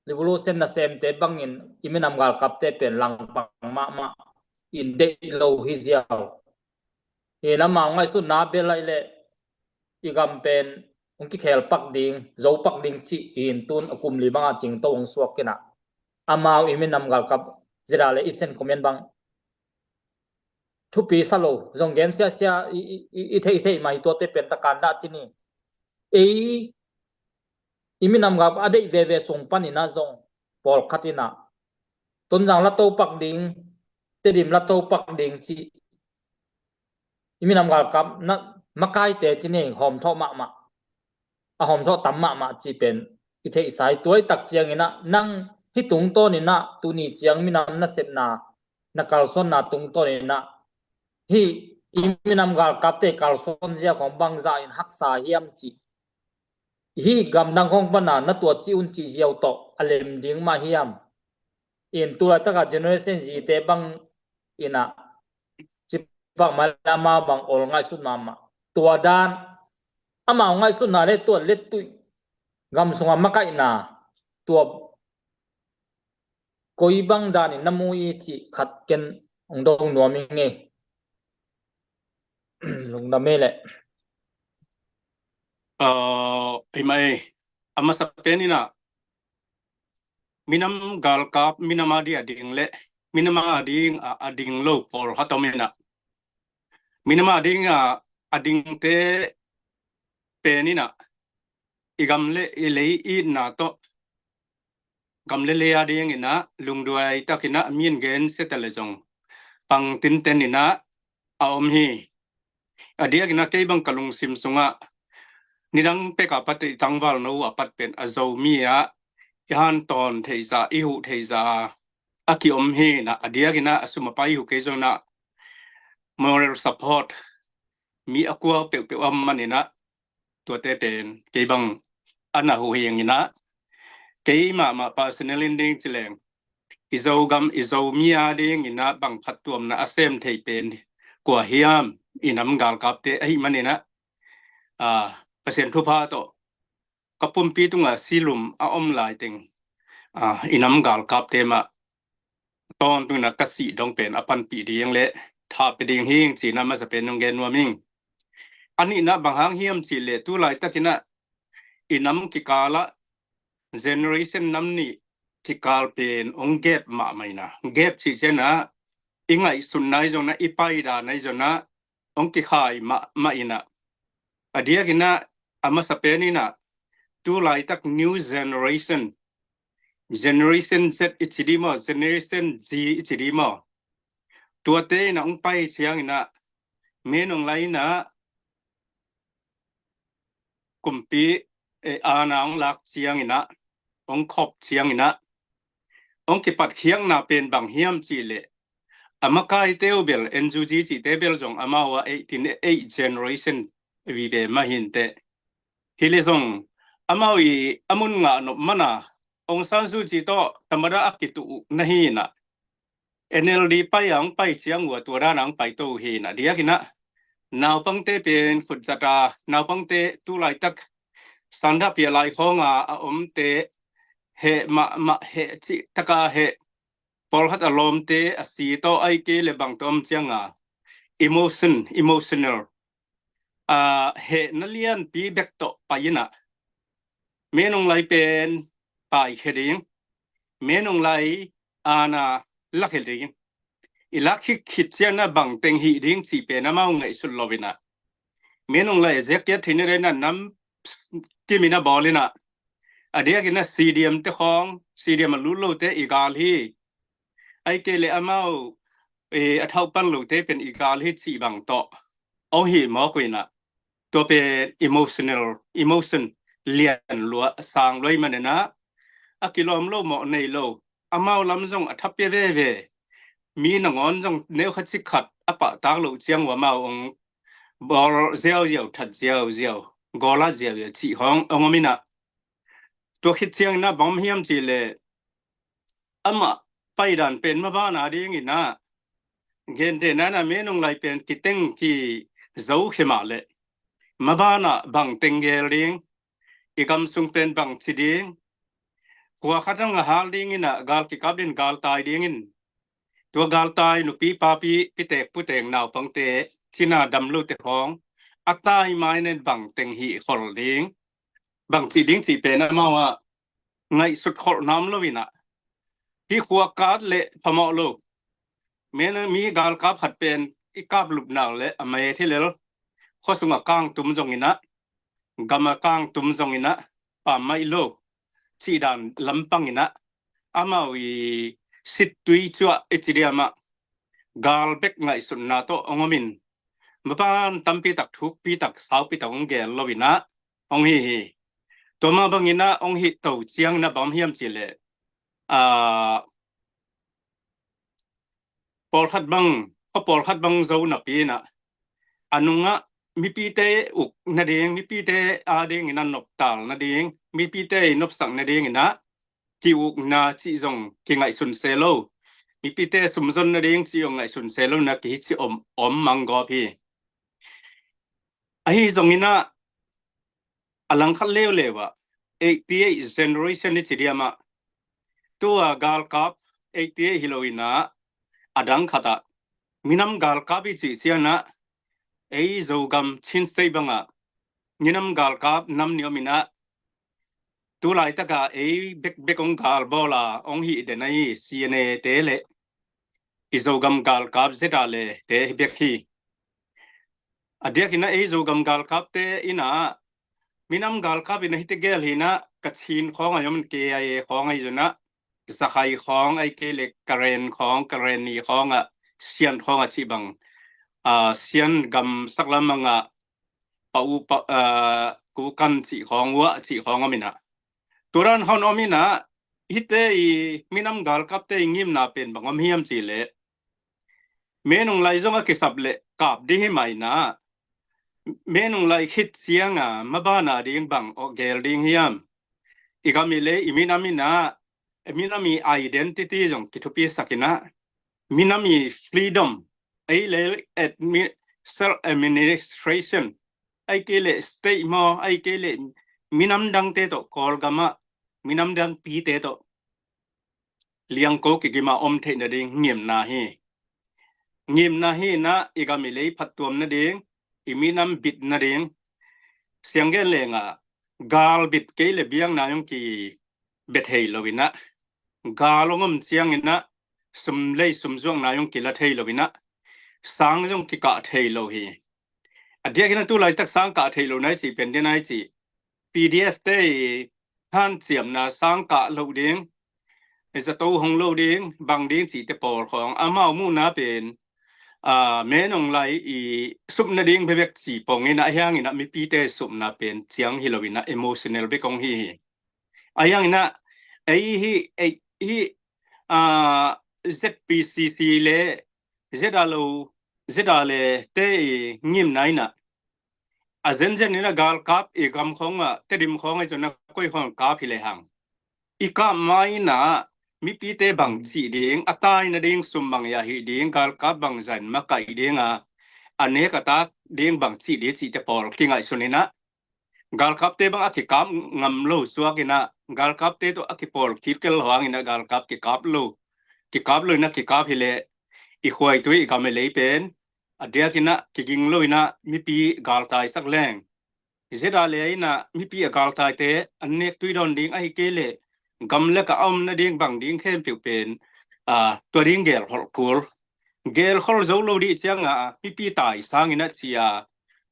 revolution nasemte bangin i minam galkapte pen langpang mahmah in deih lo hi ziau. Hi in amau ngaihsutna bel ahih leh i gam pen hong kikhel pak ding, zo pak ding cih hi in, tun a kum li bangah cingto hong suak in ah, amau i minam galkap zia le i sen comment bang thupi sa lo, zong gen siasia i, i, i, i theih, i theih mah hi, tuate pen takan dah ci ni. Ei i minam galkap a deih veve sung panin ah zong pawlkhat in ah Tonzang la to pak ding, Tedim la to pak ding ci, i minam galkap na makaite ci ni, hawmthawh mahmah, a hawmthawh tam mahmah ci pen i theihsa hi. Tua i tak ciangin ah nang hih tungtawnin ah tuni ciang minam na sepna, na kalsuanna tungtawnin ah hih i minam galkapte kalsuan zia khawng bangzah in haksa hiam ci, hih gamdang khawng pana na tua ci un ci ziau tawh a lem ding mah hiam? In tu laitakah Generation Z te bang in ah cipak mah le amau bang ol ngaihsut mahmah. Tua dan amau ngaihsutna le tua lettuih gam sungah makaihna tua koi bang danin na mu i cih khat ken hong dong nuam ing e. Lungdam e leh. Aa, himah e, a masa pen in ah minam galkap, minam a ding a ding le minam a ding a, a ding lo pawlkhat om in ah, minam a ding a, a dingte pen in ah i gam le i lei itna tawh gam le lei a dingin ah lungduai takin ah min gen seta le zong pang tinten in ah a om hi. A diakin ah kei bang ka lungsim sungah nidang pek a pat i tangval no a pat pen a Zomi ah i hantawn theihza, i huh theihza a kiom hi in ah, a diakin ah a sum a pai i huh kei zong ah moral support mi a kua peuhpeuh a om manin ah tuate pen kei bang a na huh hi ing in ah, kei mahmah personal in ding ci leng i Zogam, i Zomi a dingin ah bang phattuamna a sem thei pen kua hiam? I nam galkapte ahih manin ah, aa, Pasian thupha tawh ka pumpi tungah silum a om lai teng, aa, i nam galkapte mah tawntungin ah ka sih dong pen a panpih ding le thah pia ding hi ing cih in ah masa pen hong gen nuam ing. A nihna bang hang hiam cih leh tu laitakin ah i nam kikal ah generation nam nih kikal pen hong gap mahmah in ah, gap cih ciangin ah i ngaihsutna ahi zongin ah, i paidana ahi zongin ah hong kikhai mahmah in ah, a diakin ah a masa pen in ah tu laitak new generation, Generation Z i ci ding maw, Generation Z i ci ding maw, tuate in ah hong pai ciangin ah, Min Aung Hlaing in ah kumpi, eh, aana hong lak ciangin ah, hong khop ciangin ah, hong kipatkhiakna pen bang hiam cih leh a makaite uh bel, N U G cihte bel zong amau ah eighteen, eight generation vive mah hi inteh. Hi leh zong amau i a mun ngah nop man a, Aung San Suu Kyi tawh tamada a kituh uh na hi in ah, N L D pai a hong pai ciang uh a tua dan a hong paito uh hi in ah, a diakin ah naupangte pen khutzat a, naupangte tu laitak sanda pia lai khawng a a omte heh mahmah, heh cih taka heh, pawlkhat a lawmte a si tawh, ahih kei leh bang tawh om ciang a emotion, emotional, aa, hehna lianpi bek tawh pai in ah, Min Aung Hlaing pen paikhia ding, Min Aung Hlaing aana lakhia ding, i lak khit khit ciangin ah bang teng hih ding cih pen amau ngaihsut lo in ah, Min Aung Hlaing a ziak kia thei ni rei na nam kim in ah bawl in ah, a diakin ah C D M te khawng, C D M a lut lote i gal hi, ahih kei leh amau, eh, a thauh pan lote pen i gal hi cih bang tawh hong hih mawk uh in ah, tua pen emotional, emotion lian lua, sang lua ahih manin ah, a kilawm lo mawh nei lo, amau lam zong a thapia veve, mi nangawn zong neu khat cik khat a pahtak loh ciang uh amau hong bawl ziauziau, that ziauziau, gawlat ziauziau cih khawng hong om in ah, tua khit ciangin ah bang om hiam cih leh amah paidan pen maban a dingin ah, gentehna in ah Min Aung Hlaing pen kiteng kizo khia mah leh, maban ah bang teng gel ding, i gam sung pen bang ci ding, khua khat hong a hal dingin ah gal kikap dingin, galtai dingin, tua galtai nupi papi, pitek putek, naupangte, cina dam lote khawng a tai ma in ah bang teng hih khol ding, bang ci ding cih pen amau ah ngaihsut kholh nam lo in ah, hih khua kat leh phamawh lo. Min, mi galkap khat pen i kap lup nak le a met hi lel, khua sungah kang tum zong inah, gam a kang tum zong inah, pam mai lo cih dan lampang inah, amau i sittui cuah i ci diam ah, gal bek ngaihsutna tawh hong om in, maban tampi tak, thukpi tak, saupi tak hong gel lo inah hong hi hi. Tua mah bang inah hong hih to ciang inah bang hiam cih leh, aa, pawlkhat bang, khua pawlkhat bang zo napi inah, a nungah mipite uk nading, mipite ading inah noptal nading, mipite i nopsak nading inah ki-ukna cih zong kingaihsun se lo, mipite sumzon nading cih zong ngaihsun se lo inah kihi cih om, om mang gawp hi. Ahi zong inah, a langkhat leuleu ah, eighty eight generation i ci diam ah, tua galkap eighty eight hi lo inah, a dang khat ah minam galkap i cih ciang ah, ei Zogam Chin State bangah minam galkap nam nih om inah, tu laitak ah ei bekbek hong gal bawl a hong hih den ahi C N A te le i Zogam galkap Z R A te hi bek hi. A diak inah ei Zogam galkapte inah minam galkap inah hihte gel hi inah, Kachin khawng a om in, K I A khawng ahi zong inah, Zakhai khawng, ahih kei leh Karen khawng, Karenni khawng ah, Shan khawng ah cih bang, aa, Shan gam saklam bangah Pau, Pau, aa, Kukan cih khawng, Wa cih khawng om inah, tua dan khawng om inah, hihte i minam galkapte i ngimna pen bang om hiam cih leh, Min Aung Hlaing zong a kisap leh kap ding hi mah inah, Min Aung Hlaing khit ciang a maban a ding bang hong gel ding hiam? I gam i lei, i minam inah, i minam i identity zong kithupisak inah, minam i freedom, ei le admi-, self administration, ahih kei leh state maw, ahih kei leh minam dangte tawh, Kawlgam ah minam dangpite tawh liangko kigim a om theih nading ngimna hi. Ngimna hi inah, i gam i lei phattuam nading, i minam bit nading, siang gen leng ah, gal bit kei leh biakna zong kibia thei lo inah, gal hong om ciang inah, sum lei sum zuakna zong kila thei lo inah, sang zong kikah thei lo hi. A diak inah tu laitak sang kah theih lohna i cih pen ding a i cih, P D F te i hanciamna sang kah loh ding, zato hong lo ding, bang ding cihte pawl khawng, amau muhna pen, aa, Min Aung Hlaing i sup nading bekbek cih pong inah, ahi hang inah mipite supna pen ciang hi lo inah, emotional bek hong hi hi. Ahi hang inah, ei hih, ei hih, aa, Z P C C le Z R A, Z R A te i ngimna inah, a zenzen inah galkap i gam khawng ah, Tedim khawng ah i zong inah koi khawng kap hi lehang, i kap ma inah mipite bang cih ding, a tai nading sum bang i a hih ding, galkap bang zah in makaih ding a, a nek a tak ding bang cih ding cihte pawl kingaihsun inah, galkapte bang a kikap ngam lo suak inah, galkapte tawh a kipawl kik kel hang inah, galkap kikap lo, kikap lo inah kikap hi leh, i khuaitui i gam i lei pen a diak inah kiging lo inah mipi galtaisak leng, Z R A inah mipi a galtaite an nek tui dawn ding, ahih kei leh gam lak ah a om nading bang ding khempeuh pen, aa, tua ding gelkholh kul. Gelkholh zo lo ding ciang a, mipi tai sang inah ci a,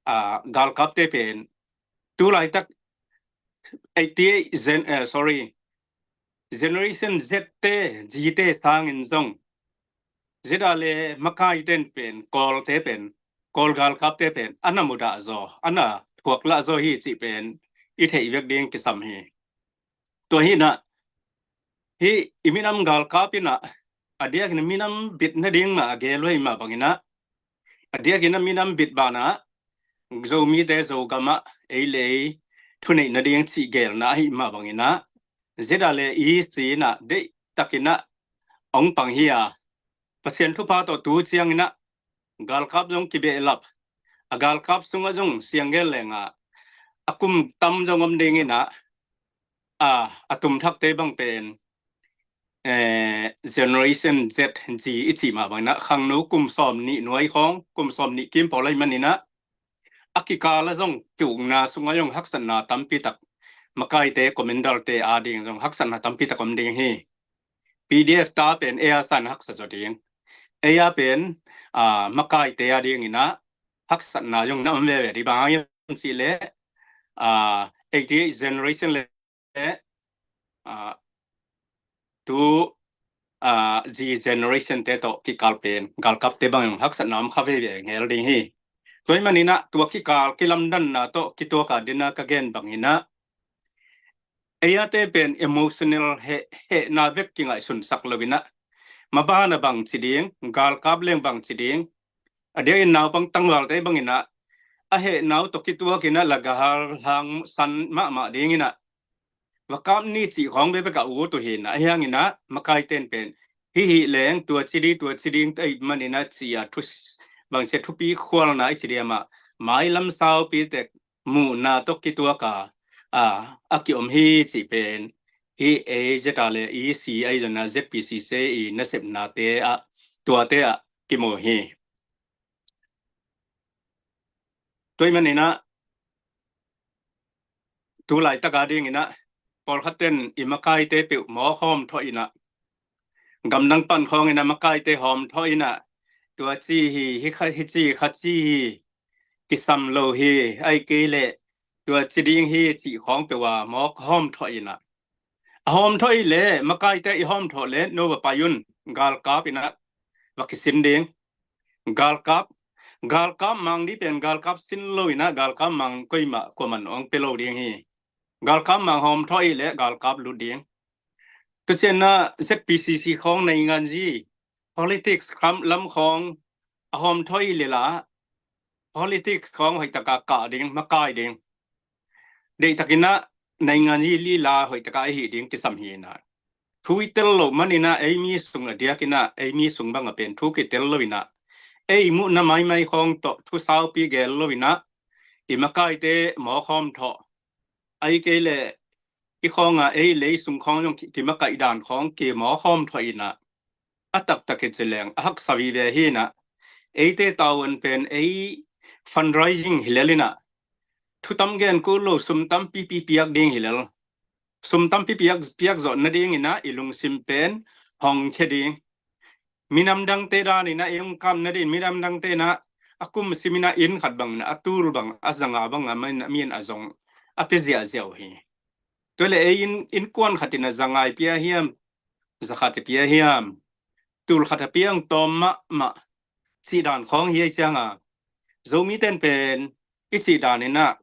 aa, galkapte pen tu laitak eighty eight gen-, eh, sorry, Generation Z te, Z te sangin zong, Z R A le makaite pen, Kawlte pen, Kawl galkapte pen a na mudah zaw, a na thuak lah zaw hi cih pen i theih vek ding kisam hi. Tua hi inah, hih i minam galkap inah, a diak inah minam bit nading mah a gel uh ahih mah bang inah, a diak inah minam bit banah, Zomite Zogam ah ei le ei thuneih nading cih gelna ahih mah bang inah, Z R A le E C inah deihtak inah hong pang hi a, Pasian thupha tawh tu ciang inah galkap zong kibehlap, a galkap sungah zong siang gen leng ah, a kum tam zong om ding inah, a, a tumthakte bang pen, eh, Generation Z, Z i cih mah bang inah, khangno kum sawmnih nuai khawng, kum sawmnih kim pawl ahih man inah, a kikal ah zong ki-ukna sungah zong haksatna tampi tak, makaite, commander te ading zong haksatna tampi tak om ding hi. P D F ta pen ei a san haksa zaw ding, ei a pen makaite a dinginah haksatna zong na om veve dih. Bang hang hiam cihleh eighty eight generation le tu Z generation te tawh kikal pen galkapte bang zong haksatna om kha veve ngel ding hi. Tua hi maninah tua kikal kilamdanna tawh kituaka dina ka gen banginah ei ate pen emotional hehna bek kingaihsunsak loinah mabana bang ci ding, galkap leng bang ci ding, a diakin naupang tangvalte banginah a hehnau tawh kituakinah lagahal hang san mahmah dinginah va kap ni cih khawng bekbek a ut uh hinah, ahi hanginah makaiten pen hih hih leng tua ci ding, tua ci ding tei maninah ci a thu bangsia thupi khualna i ci diamah mailam saupi tek muhna tawh kituaka a kiom hi cih pen hih ei zeta le i si ahi zona Z P C C i nasepnate ah tuate ah kimu hi. Tua hi maninah tu laitaka dinginah pawlkhatten i makaite peuh mawk hawm thawh inah gamdang pan khawnginah makaite hawm thawh inah tua ci hi, hi kha, hi ci kha ci hi, kisam lo hi, ahi kei leh tua ci ding hi cih khawng peuh a mawk hawm thawh inah a hawm thawh i le makaite i hawm thawh le no va pai un, galkap inah va kisin ding. Galkap, galkap mang dih pen galkap sin loinah galkap mang koimah kuaman ong pe lo ding hi. Galkap mang hawm thawh i le galkap lut ding. Tucianna Z P C C khawng nainganzi politics lam khawng a hawm thawh i le la politics khawng hoihtaka kah ding, makai ding. Deihtakinah nainganzi lila hoihtaka i hih ding kisam hinah thu i tel loh maninah ei mi sung a diakinah ei mi sung banga pen thu kitel loinah ei muhna maimai khawng tawh thu saupi gel loinah i makaite mawk hawm thawh, ahi kei leh i khawnga ei lei sung khawng zong kimakaih dan khawng kimawk hawm thawh inah a taktak hi ci leng a haksa vive hinah eite tavuan pen ei fundraising hi lelinah thutam gen kul lo, sum tampipi piak ding hi lel. Sum tampi piak, piak zawh nadinginah i lungsim pen hong khia ding. Minam dangte daninah i hong kam nadin minam dangte inah a kum siminah inn khat banginah a tul bang a zanga banga maninah mi in a zong a pe ziahziah uh hi. Tua le ei in, innkuan khatin a zangai pia hiam, zakhat a pia hiam, tul khat a piang tawm mahmah cih dan khawng hi ai cianga Zomiten pen i cih daninah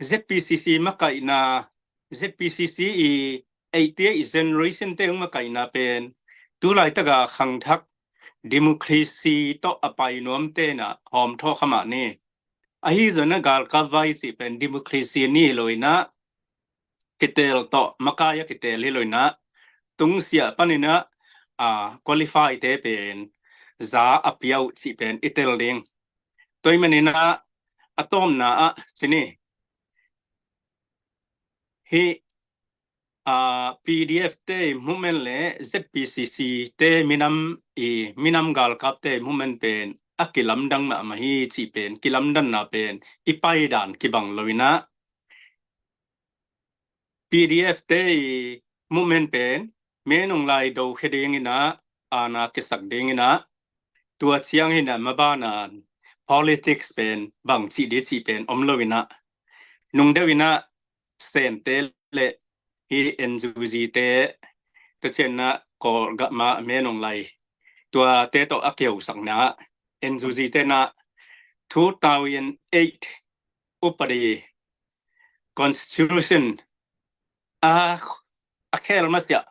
Z P C C makaihna, Z P C C i eighty eight generation te hong makaihna pen tu laitaka khangthak democracy tawh a pai nuam tenah hawm thawh kha mah ni. Ahi zona galkap vai cih pen democracy ni hi loinah kitel tawh makai a kitel hi loinah tungsiah paninah a qualify te pen za a pia uh cih pen i tel ding. Tua hi maninah a tawpna ah cini hih P D F te movement le Z P C C te minam i minam galkap te movement pen a kilamdang mahmah hi cih pen kilamdanna pen i paidan kibang loinah P D F te i movement pen Min Aung Hlaing dokhia dinginah aana kisak dinginah tua ciang hinah mabana politics pen bang cih dih cih pen om loinah nungdeuh inah Sente le hi N U G te tucianna Kawlgam ah Min Aung Hlaing tuate tawh a kihousakna N U G tenah two thousand eight upadi constitution a a khel masiah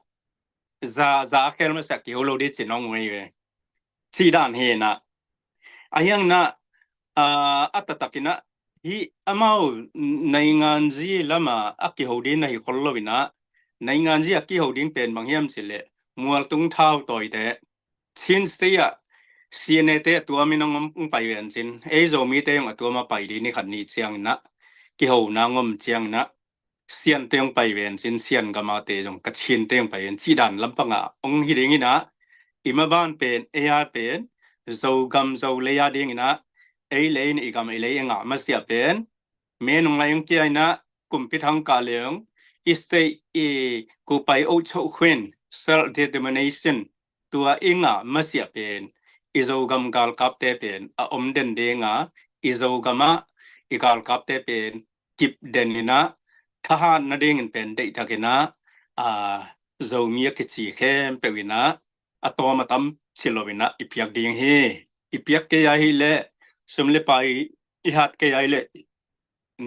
za za a khel masiah kiho lo dih ci nong wei ve. Cih dan hinah a hiangnah a taktakinah hih amau nainganzi lama a kiho ding na hi khol loinah nainganzi a kiho ding pen bang hiam cihleh mualtung thau tawite Chin State ah C N A te a tuamin hong pai vencin ei Zomite hong a tuama pai dih ni khat ni cianginah kihona ngom cianginah Siante hong pai vencin Sian gamate zong Kachin te hong pai ven cih dan lampangah hong hi dinginah i maban pen ei a pen Zogam Zolei a dinginah ei lei in i gam ei lei i ngah masiah pen Min Aung Hlaing hong kia inah kumpi thangkah leong i state i kupai oh choh khuin self determination tua i ngah masiah pen i Zogam galkapte pen a om den dinga, i Zogam ah i galkapte pen kip den inah, thahat nadingin pen deihtak inah, a, Zomi a kici khempeuh inah a tawm a tam ci lo inah i piak ding hi. I piak kei a hih leh, sum le pai i hat kei a hih leh,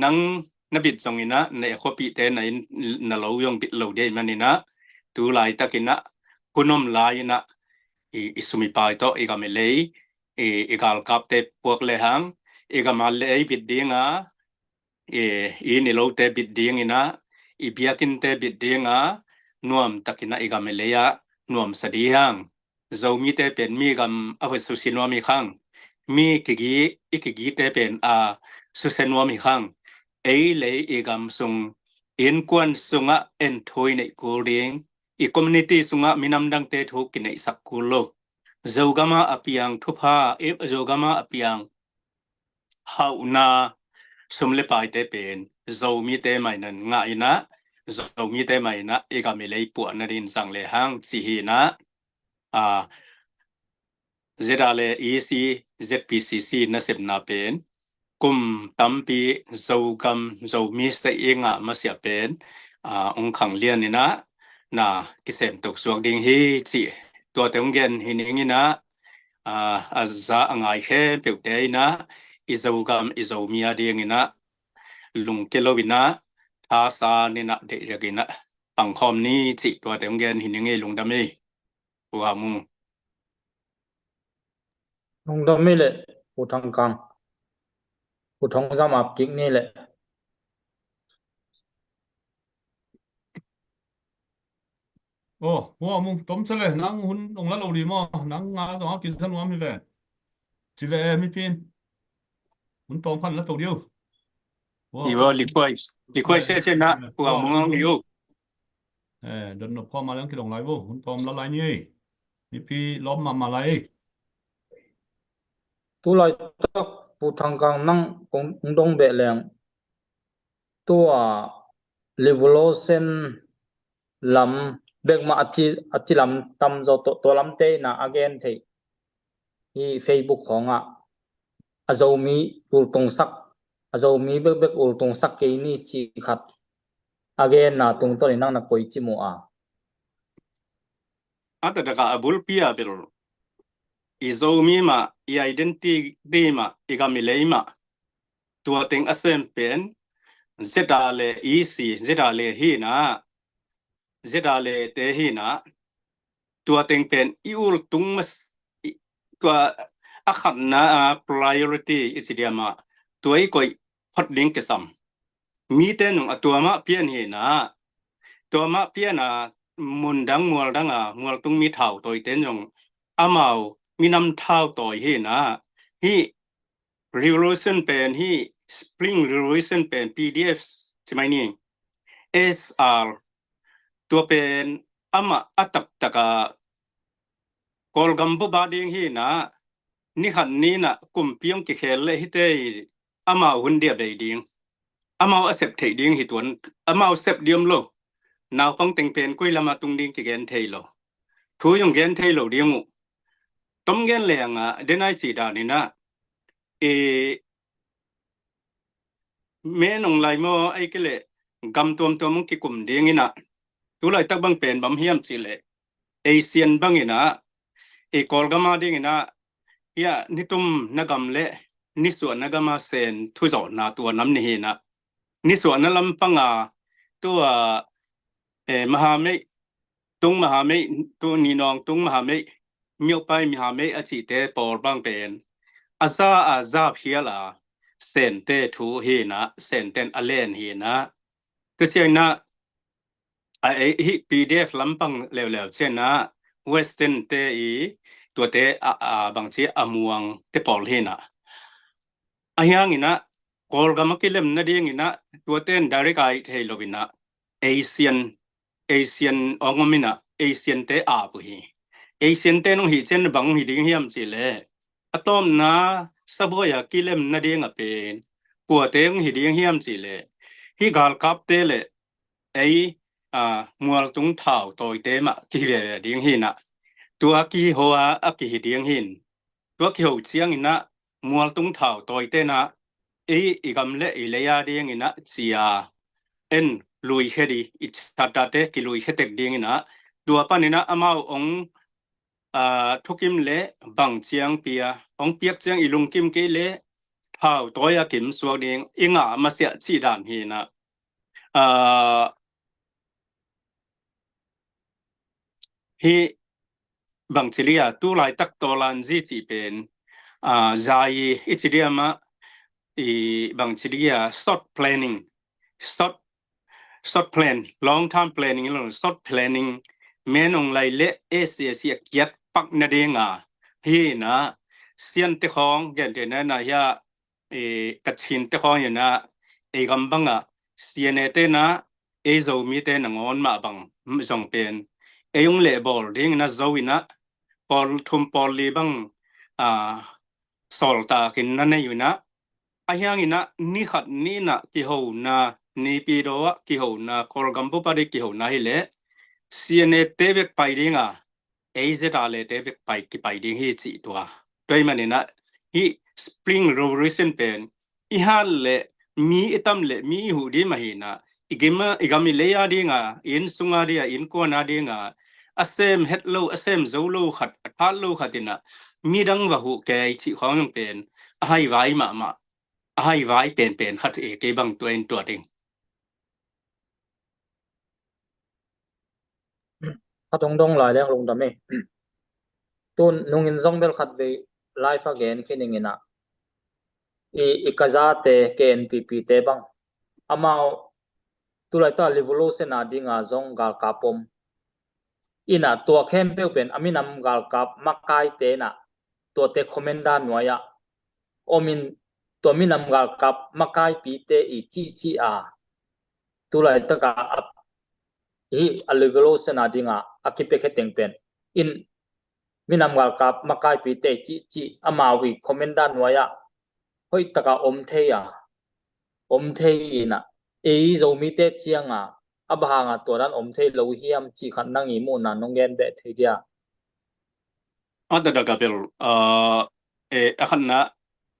nang na bit zong inah na e khuapihte na inn na lo zong bit lo dei man inah, tu laitak inah hun om lai inah i, i sum i pai tawh i gam i lei, i, i galkapte puak le hang, i gam a lei bit dinga, i, i inn i lote bit ding inah, i biakinnte bit dinga, nuamtak inah i gam i lei ah nuamsa ding hang. Zomite pen mi gam a va susia nuam hi khang. Mi kigi, i kigite pen a susia nuam hi khang. Ei lei i gam sung, innkuan sungah en thu i neih kul ding, i community sungah minam dangte thu kineihsak kul lo. Zogam ah a piang thupha, i Zogam ah a piang hauhna, sum le paite pen Zomite mah in ngah inah, Zomite mah inah i gam i lei puah nadingin zang le hang ci hi inah, a, Z R le E C, Z P C C nasepna pen kum tampi Zogam, Zomi sa i ngah masiah pen, a, hong khang lian inah na kisem tok suak ding hi ci. Tuate hong gen hi ning inah, a, a za a ngai khempeuhte inah, i Zogam i Zomi a ding inah lungke lo inah, thasa inah deih lek inah pangkhawm ni ci. Tuate hong gen hi ning ei. Lungdam ei. Pu Hau Mung. Lungdam ei le, Pu Thang Kang. Pu Thong Zam ap kik ni le. Oh, Pu Hau Mung, tom sa le, nang hun hong la lo ding maw, nang nga zong a kisa nuam hi ve. Ci ve e, mipi in. Hun tawm khat la to ding uh. Pu Hau. Iwa, likuai, likuai se se na, Pu Hau Mung ang liu. Eh, don nop kho ma leng kidong lai vo, hun tawm la lai ni ei. Mipi lawm mahmah lai ei. Tu laitak Pu Thang Kang nang kong dong beh leng, tua revolution lam bek mah a ci, a ci lam tam zaw, tua, tua lamte inah a gen theih hi. Facebook khawngah a Zomi ultungsak, a Zomi bekbek ultungsak kei ni ci khat a genna tungtawn in nang na koici mu a? A taktak a, a bulpi a bel i Zomi mah, i identity mah, i gam i lei mah, tua teng a sem pen Z R le E C, Z R le hi inah, Z R le te hi inah, tua teng pen i ultung mas, i, tua a khatna a priority i ci diam ah, tua i koih phot ding kisam. Mite nung a tua mah pian hi inah, tua mah pian a, mun dang mual dang a mualtung mi thautawite nung amau minam thautawi hi inah, hih revolution pen, hih Spring Revolution pen, P D F ci mai ni, S R, tua pen amah a taktak a Kawlgam bup a ding hi inah, ni khat ni inah kumpi hong kikhel leh hite i amau hun dia bei ding, amau a sep theih ding hi tuan, amau sep diam lo. Naupang teng pen koi lam a tung ding kigen thei lo. Thu zong gen thei lo ding uh. Tom gen leng ah, den ai ci dan inah, e, me nong lai maw, ei kei leh gam tuamtuam hong kikum ding inah, tu laitak bang pen bang hiam cih leh, Asian bang inah, i Kawlgam a ding inah, hiah nitum na gam le nisuah na gam a Sen thuzawhna tua nam ni hi inah, nisuah na lampang a, tua, eh, mahameih, tung mahameih, tu ninawng tung mahameih, myopai mahameih a cihte pawl bang pen a za a za phial a Sente thu hi inah, Senten a len hi inah. Tua ciang inah, a, ei, hih P D F lampang leuleu ciang inah, Western te i, tuate a, a, bangci a muang te pawl hi inah. A hiang inah, Kawlgam a kilem nading inah, tuate in direct a ih thei lo inah, Asian, Asian hong om inah, Asian te a pu hi. Asian te nung hi ciang bang hi ding hiam cih leh, a tawmna sabuai a kilem nading a pen kuate hong hi ding hiam cih leh, hih galkapte le ei, a, mualtung thautawite mah kihi veve ding hi inah, tua kiho a, a kihi ding hi in. tua kiho cianginah mualtung thau tawite inah ei i gam le i lei a dinginah cia en luikhia di i thatate kiluikhia tek dinginah tua paninah amau ong aa, thukim le bang ciang pia ong piak ciang i lungkim kei le thau tawi a kim suak ding i ngah masiah cih dan hinah. Aa, hi bang ci dia tu laitak tawlanzi cih pen aa, zai i ci dia mah i bang ci dia short planning, short short plan, long term planning lo, short planning menong lai le S A C a kiat pak na dinga hinah siante khawng gentena na hia ka chinte khawng hinah ei gam bangah siane tena ei Zomite nangawn mah bang zong pen ei ung leh bawl dingna zo inah pawl thum pawl li bang a sawltakin na nei unah a hianginah ni khat ninah kihona nipi do ah kihona Kawlgam bupa dei kihona hileh sianete bek pai dinga ei zeta lete bek pai kipai ding hi cih tua. Tua hi maninah hi Spring Revolution pen i hat le mi i tam le mi i huh ding mah hinah i gam i lei a dinga i inn sunga dinga i innkuan a dinga a sem het lo a sem zo lo khat a that lo khat inah midang va huh kei cih khawng zong pen a haivai mahmah a haivai penpen khat e kei bang tua in tua ding. Khat hong dong lai leng lungdam e. Tun nungin zong bel khat vei live a gen khin inginah i i kazate K N P P te bang amau tulai ta revolution a dinga zong galkap om inah tua khempeuh pen a minam galkap makaite inah tuate commander nuai-ah omin tua minam galkap makaipite i cihcih a tulai taka a hi a revolution a dinga a kipiakhia teng pen in minam galkap makaipite i cihcih amau i commander nuai-ah hoih taka om thei a om thei inah ei Zomite cianga a bahanga tua dan om thei lo hiam cih khat nang i muhna nong gen beh thei dia. A dadaka bel a khatna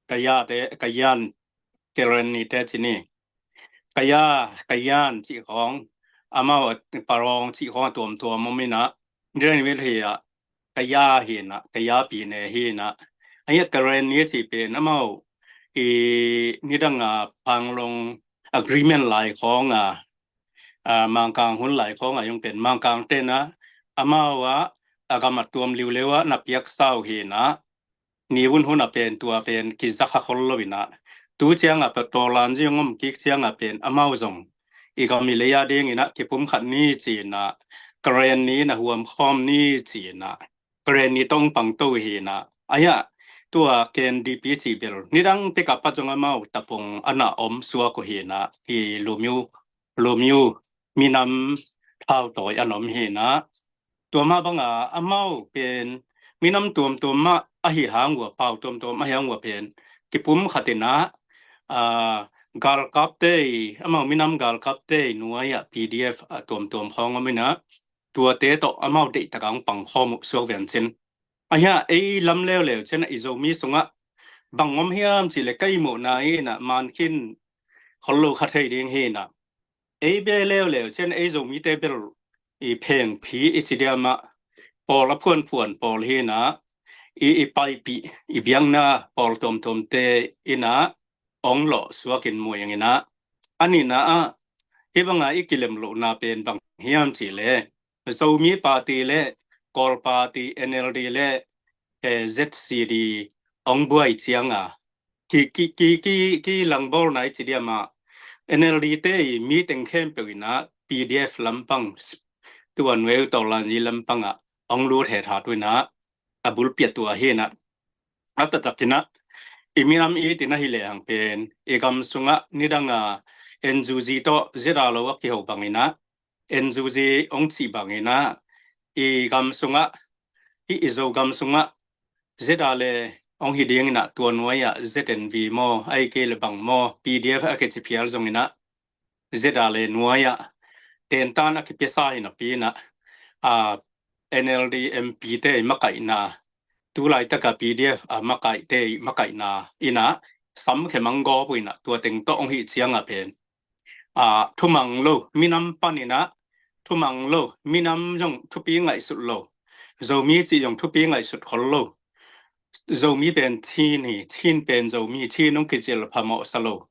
ka yate ka yan Karen nite cini ka ya ka yan cih khawng amau a parawng cih khawng a tuamtuam om inah nirani vil hi ah ka ya hinah ka ya pine hinah a hiat Karen ni a cih pen amau i nidanga panglong agreement lai khawnga a mangkang hun lai khawnga yong pen mangkang tena amau ah a gam a tuam liuleu ah na piaksa uh hinah ni hun hun a pen tua pen kizakha khol lo inah tu cianga pa tawlanzi hong om kik cianga pen amau zong i gam i lei a dinginah kipum khat ni cinah Karen ni na huam khawm ni cinah Karen ni tong pangto hinah a hiah tua K N D P cih bel nidang peka pat zong amau tapong ana om suak uh hinah i lumiu lumiu minam thau tawi an om hinah tua mah banga amau pen minam tuamtuam mah ahi hang ua pau tuamtuam ahi hang ua pen kipum khatinah galkapte i amau minam galkapte i nuai-ah P D F a tuamtuam khawng om inah tuate tawh amau deihtakah hong pangkhawm uh suak viancin a hiah ei lam leuleu cianah i Zomi sungah bang om hiam cihleh ka i muhna inah mankhin khol lo kha thei ding hinah ei be leuleu cian ei Zomite bel i phengphi i ci diamah pawl a phuanphuan pawl hinah i i paipih i biakna pawl tuamtuamte inah ong lawh suakin muang inah a nihna ah hih banga i kilem lohna pen bang hiam cihleh Zomi Party le Kawl Party N L D le Z C D ong buai cianga ki ki ki ki ki langbawlna i ci diamah N L D te i mi teng khempeuh inah P D F lampang tua nueu tawlanzi lampangah ong lut hethat uh inah a bulpiat uh ahi inah a taktak inah i minam i tina hi lehang pen i gam sungah nidanga N U G tawh Z R lo a kiho bang inah N U G ong cih bang inah i gam sungah i i Zo gam sungah Z R le ong hi ding inah tua nuai-ah Z N V maw ai kei le bang maw P D F a kici phial zong inah Z R le nuai-ah tentan a kipiasa hi napi inah a N L D M P te i makaihna tu laitaka P D F a makaihte makaihna inah samkhe mang gawp uh inah tua teng tawh hong hih cianga pen a thumang lo, minam pan inah thumang lo, minam zong thupi ngaihsut lo, Zomi cih zong thupi ngaihsut khol lo. Zomi pen Chin hi, Chin pen Zomi, Chin hong kicil phamawhsa lo.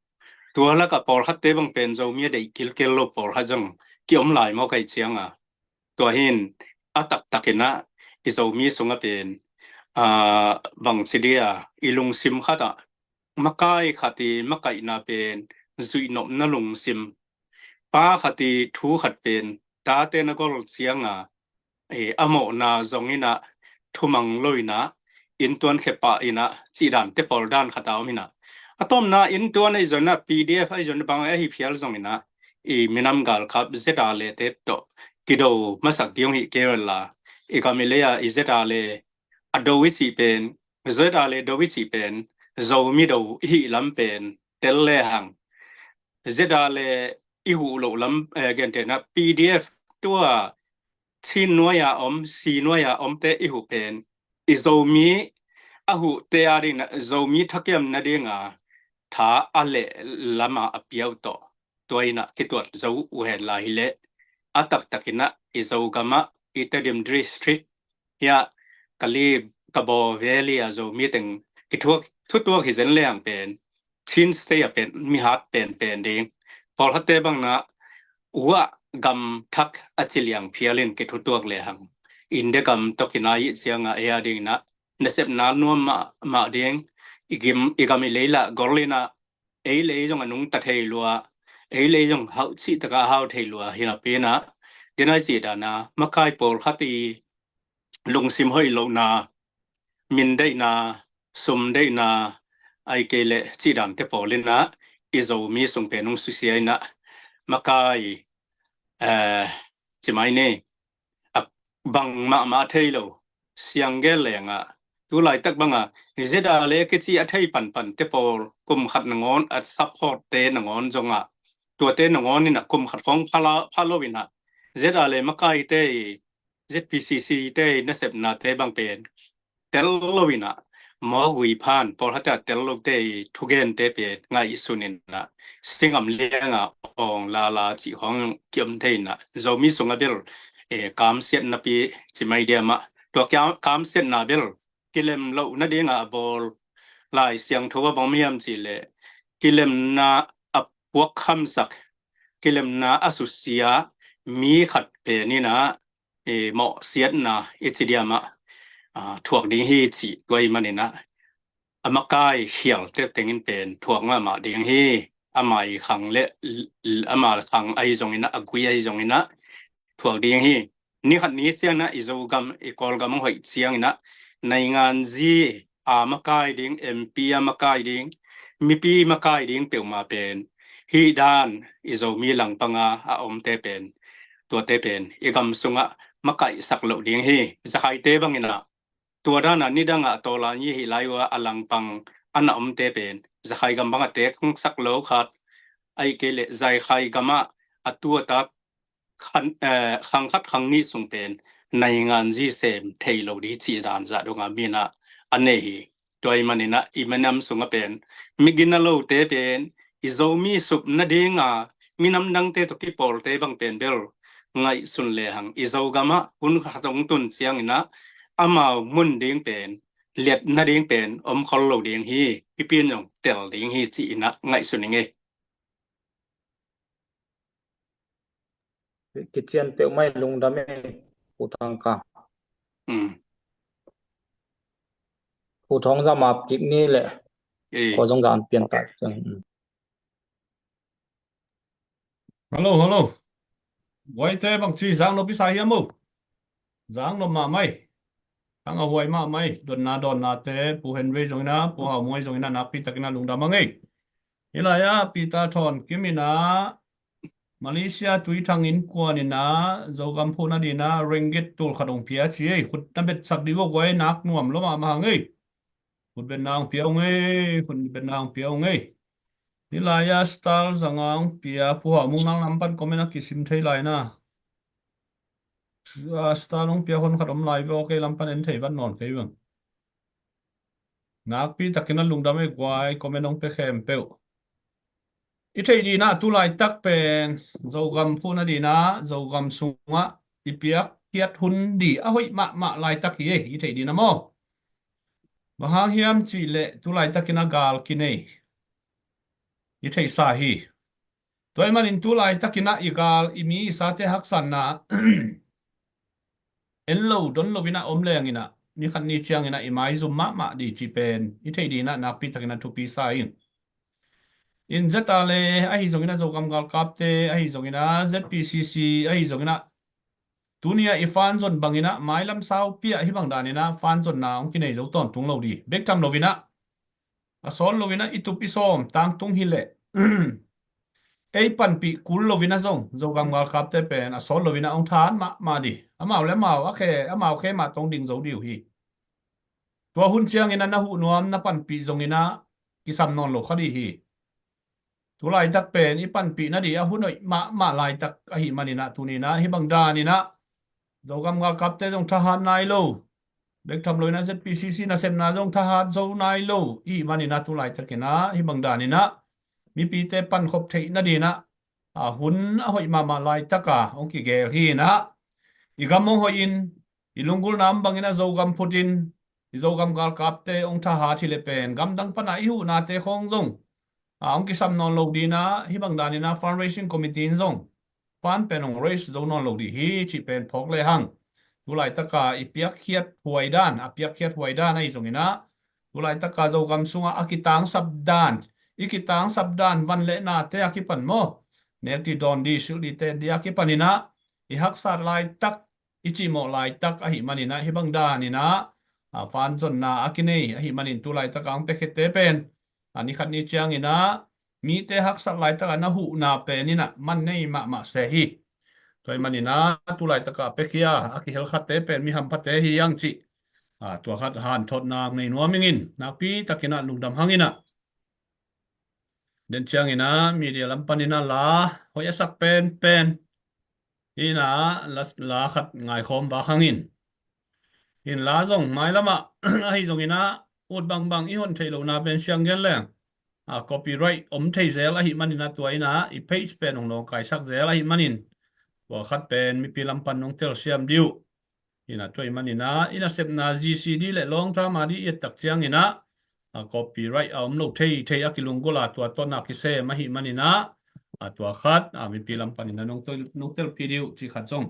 Tua laka pawlkhatte bang pen Zomi a deih kilkel lo pawlkhat zong kiom lai maw kai cianga. Tua hin a taktakinah i Zomi sunga pen a bangci dia i lungsim khatah makai khat i makaihna pen zuihnopna lungsim, pa khat i thu khat pen tate na gol cianga a mawhna zong inah thumang lo inah inntuan khepah inah cih dante pawl dan khat a om inah a tawpna inntuan ahi zongin ah P D F ahi zongin bang ahi phial zong inah i minam galkap Z R le te tawh kido masak ding hong hih kei rel la i gam i lei a i Z R le a do i cih pen Z R le do i cih pen Zomi do i hih lam pen tel le hang Z R le i huh loh lam gentehna P D F tua Chin nuai-a om, si nuai-a omte i huh pen i Zomi a huhte a dingin Zomi thakiam nadinga tha a leh lama a piau tawh tua inah kituat zo uh hen lai hileh a taktakinah i Zogamah i Tedim District hiah Kali Kabaw Valley a Zomi teng kithuak thutuak hi zen leng pen Chin State a pen mihat penpen ding pawlkhatte bangna uah gam thak a ci liang phialin kithutuak lehang India gam tawh kinai ih cianga ei a dinginah nasepna nuam mahmah ding i gam i lei lah gol inah ei lei zong a nungta thei lua, ei lei zong hauh cih taka a hau thei lua hinapinah dinai cih dana makai pawlkhat i lungsim hoih lohna, min deihna, sum deihna, ai kei leh cih dante pawl inah i Zomi sung pen hong susia inah makai ci mai ni a bang mahmah thei lo siang gel lengah tu laitak banga Z R le kici a thei panpante pawl kum khat nangawn a support te nangawn zongah tuate nangawn inah kum khat khawng pha lo inah Z R le makaite i Z P C C te i nasepnate bang pen tel lo inah mawk ui phan pawlkhatte a tel lote i thugente pen ngaihsun inah singam lianga awng lala cih khawng kiom thei inah Zomi sunga bel kamsiatnapi ci mai diamah tua kamsiatna bel kilem loh nadinga a bawl Lai Siangtho a bang hiam cihleh kilemna a puak khamsak, kilemna a susia mi khat pen inah mawhsiatna i ci diamah thuak ding hi cih tua i maninah a makai khial teptengin pen thuak mahmah ding hi. Ama i khang le ama khang ahi zonginah a gui ahi zonginah thuak ding hi. Nikhat ni cianginah i Zogam i Kawlgam a hoih cianginah nainganzi a makai ding, M P a makai ding, mipi makai ding peuhmah pen hih dan i Zomi langpanga a omte pen tuate pen i gam sungah makaihsak loh ding hi. Zakhaite banginah tua dana nidangah tawlan i hih lai uh a langpang a na omte pen Zakhai gam bangah teeksak lo khat ahi kei leh Zakhai gamah a tu a tak khang khat khang nih sung pen nainganzi sem thei lo ding cih dan zah donga minah a nei hi. Tua i maninah i minam sungah pen migina lote pen i Zomi sup nadinga minam dangte tawh kipawlte bang pen bel ngaihsun lehang i Zogamah hun khat hong tun cianginah amau mun ding pen liat nading pen om khol lo ding hi. Hipin zong tel ding hi ci-inah ngaihsun i ngei. Kician peuhmah i lungdam i Pu Thangkam. Pu Thawng zam ap kik ni leh kua zong zan pian tai. Hello, hello. Guaite bangci zang nop i sa hiam o? Zang nop mahmai. Thang a huai mahmai. Donna donnate Pu Henry zongina Pu Hau Muai zongina nakpi takina lungdam a ngei. Hilai-ah Peter Thawn Kim ina Malaysia Tuithang innkuan ina Zogam phuhna dina ringgit tul khat hong pia ci ei. Khut na betsak dih vok guai nak nuam lo mahmah hang ei. Khut betna hong pia hong ei. Khut betna hong pia hong ei. Hilai-ah star zanga hong pia Pu Hau Muai nang lam pan comment a kisim thei lai na. Star hong pia hon khat om lai vok ei lam pan en thei vat nawn kei vang. Nakpi takin a lungdam ei guai, comment hong pia khempeuh. I theih dinah tulaitak pen Zogam phuhna dinah Zogam sungah i piakkhiat hun di a hoih mahmah laitak hi ei, i theih dinah maw. Bang hang hiam cihleh tulaitakin a gal kinei i theihsa hi. Tua ahih manin tulaitakinah i gal, i mi i sate haksatna en lo don loinah om lenginah ni khat ni cianginah i maizum mahmah di cih pen i theih dinah nakpi takinah thupi sa ing. In Z R A ahi zonginah Zogam galkapte ahi zonginah Z P C C ahi zonginah tuni a i fanzon banginah mailam saupi ah hih bang daninah fanzonna hong kinei zo tawntung lo di. Bek tham loinah a sawt loinah i tup i sawm tangtung hileh ei panpih kul loinah zong Zogam galkapte pen a sawt loinah hong thahat mahmah di. Amau le amau a khe, amau khe mah tong ding zo di uh hi. Tua hun cianginah na huh nuam na panpih zonginah kisam nawn lo kha di hi. Tulaitak pen i panpih na di a hun hoih mahmah laitak ahih maninah tuninah hih bang daninah Zogam galkapte zong thahat nai lo. Bek tham loinah Z P C C nasepna zong thahat zo nai lo. Ihih maninah tulaitakinah hih bang daninah mipite pankhop theih nadinah a hun a hoih mahmah laitaka hong kigel hi inah i gam hong hoihin i lunggulhna om banginah Zogam phutin i Zogam galkapte hong thahat hileh pen gamdang pana i huhnate khawng zong a hong kisam nawn lo dinah hih bang daninah fundraising committee in zong fund pen hong raise zo nawn lo dih hi cih pen phawk lehang tulaitaka i piakkhiat huai dan, a piakkhiat huai dan ahi zonginah tulaitaka Zogam sungah a kitangsap dan, i kitangsap dan van le nate a kipan maw, nek di dawn di silh dite di a kipaninah i haksat laitak i cihmawh laitak ahih maninah hih bang daninah a fanzonna a kinei ahih manin tulaitaka hong piakkhiatte pen a ni khat ni cianginah mite haksat laitakah na huhna peninah man nei mahmah se hi. Tua ahih maninah tulaitaka piakhia a kihelkhatte pen mi hamphate hi ang cih a tua khat hanthotna nei nuam ingin nakpi takinah lungdam hanginah den cianginah media lam paninah la hoih a sak penpen inah la, la khat ngaikhawm vak hangin. In la zong mailamah ahi zonginah ut bangbang i hon theih lohna pen siang gen leng a copyright om thei zel ahih maninah tua inah i page pen hong nawngkaisak zel ahih manin tua khat pen mipi lam pan nong telsiam dih uh. Inah tua ahih maninah i nasepna G C D le long drama di i et tak cianginah a copyright a om lo thei thei a kilunggulh a tua tawna kisem ahih maninah a tua khat a mipi lam paninah nong tel, nong telpih dih uh cih khat zong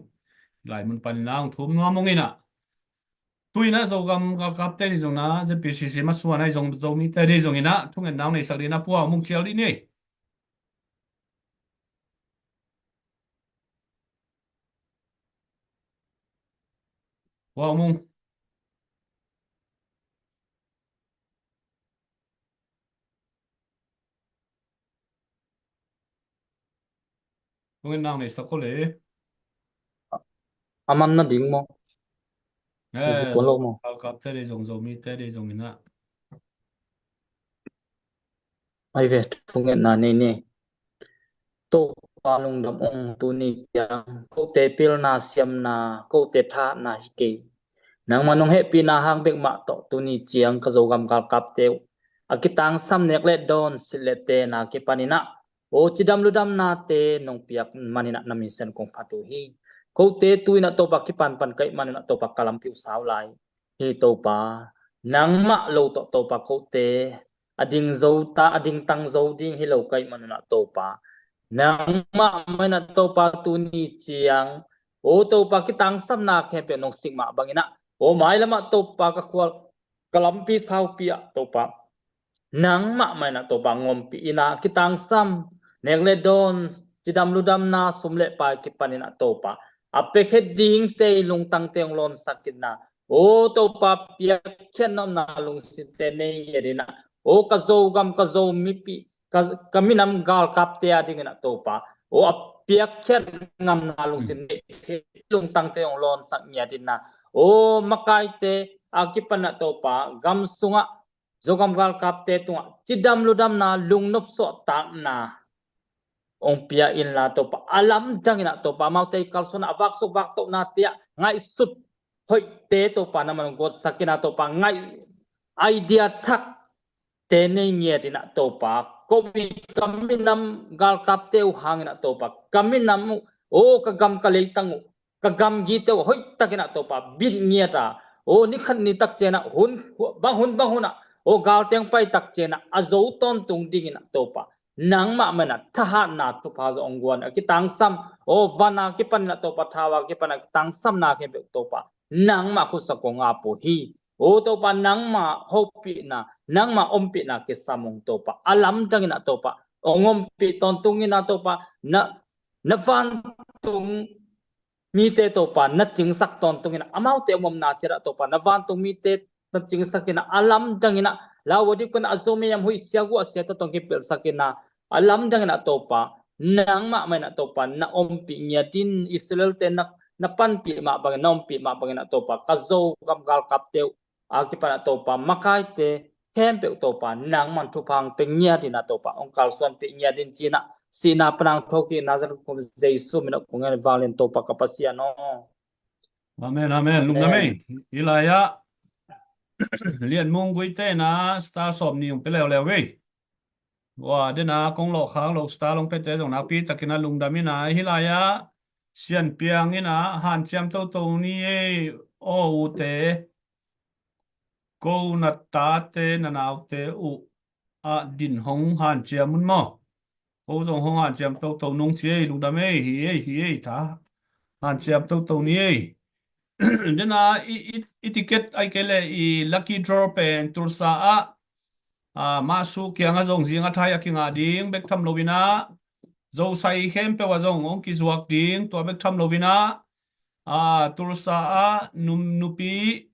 lai mun paninah hong thum nuam hong inah. Tu inah Zogam galkapte di zonginah Z P C C masuan ahi zong Zomite di zonginah thungetna hong neisak dinah Pu Hau Mung cial dih ni. Pu Hau Mung. Thungetna hong neisak ko le. A man na ding maw? Eh, Pu Zom, Pu Zom. Galkapte di zong Zomite di zonginah. Ai ve, thungetna nei ni. Topa lungdam ung, tuni ciang kote pilna siamna, kote thahatna hi kei. Nangmah nong hehpihna hang bek mah tawh tuni ciang ka Zogam galkapte uh a kitangsam nek le dawn silh le tenna kipaninah aw cidam ludamnate nong piak maninah na minsen kong phat uh hi. Kote tu inah Topa kipanpan ka hih maninah Topa ka lampi uh sau lai hi. Topa, nangmah lo tawh Topa kote a ding zo ta, a dingtang zo ding hi lo ka hih maninah Topa, nangmah mah inah Topa tuni ciang aw Topa kitangsapna khempeuh nong sik mah banginah aw mailamah Topa ka khual ka lampi saupi ah Topa nangmah mah inah Topa ngompi inah kitangsam nek le dawn cidam ludamna sum le pai kipaninah Topa a piakhia dingte i lungtangte hong lawnsak inah aw Topa piakkhiat nopna lungsinte nei ngiat inah aw ka Zogam ka Zomipi ka, ka minam galkapte a dinginah Topa aw a piakkhiat ngamna lungsim nei lungtangte hong lawnsak ngiat inah aw makaite a kipaninah Topa gam sungah Zogam galkapte tungah cidam ludamna lungnop suahtakna hong pia inla Topa a lamdang inah Topa amaute i kalsuanah a vaksuk vaktohna tiah ngaihsut hoihte Topa nangmah nong guatsak inah Topa ngaih idea thakte nei ngiat in ah Topa, ko i ka minam galkapte uh hangin ah Topa, ka minam uh, aw ka gam ka leitang uh, ka gamgite uh hoihtakin ah Topa bit ngiat a, aw ni khat ni tak ciang ah hun bang hun bang hun ah, aw galteng pai tak ciang ah a zo tawntung dingin ah Topa, nangmah mah in ah thahatna thupha zong hong guan a kitangsam, aw van a kipan in ah Topa, thau a kipan a kitangsamna khempeuh Topa, nangmah khutsak kong ap uh hi. Aw Topa, nangmah hopihna, nangmah ompihna kisam ung Topa, a lamdangin ah Topa hong ompih tawntungin ah Topa, na, na vantung mite Topa na cingsak tawntungin ah, amaute omomna ciat ah Topa na vantung mite na cingsakin ah, a lamdangin ah lau a dik pan a Zomi a huih sia guah sia tawh tawng kipelhsakin ah, a lamdangin ah Topa, nangmah mah in ah Topa na ompih ngiat in, Israelte na, na panpih mah bangin, na ompih mah bangin ah Topa, ka Zogam galkapte uh a kipan ah Topa, makaite khempeuh Topa, nangmah in thupha hong pia ngiat in ah Topa, hong kalsuanpih ngiat in ci-in ah, sihna pan a hong thokik Nazareth kum Jesu min ah kong ngen, vanglian Topa ka Pasian aw. Amen, amen. Lungdam ei. Hih lai-ah Lian Mung Guite in ah star sawm nih hong pia leuleu ei. Ua, den a kong lawhkhak lo star long pete zong nakpi takin ah lungdam in ah, hih lai-ah Sian Piang in ah hanciam toto ni ei, aw ute, ko na tate na naute uh a din hong hanciam un maw. Ko zong hong hanciam toto nung ci ei, lungdam ei, hi ei, hi ei, tha hanciam toto ni ei. Den a i, i, i ticket ai kei le i lucky draw pen Tulsa ah, a, Masu kiangah zong zing a thai a kingah ding bek tham lo in ah, Zosai khempeuh ah zong hong kizuak ding, tua bek tham lo in ah, a, Tulsa ah num, nupi,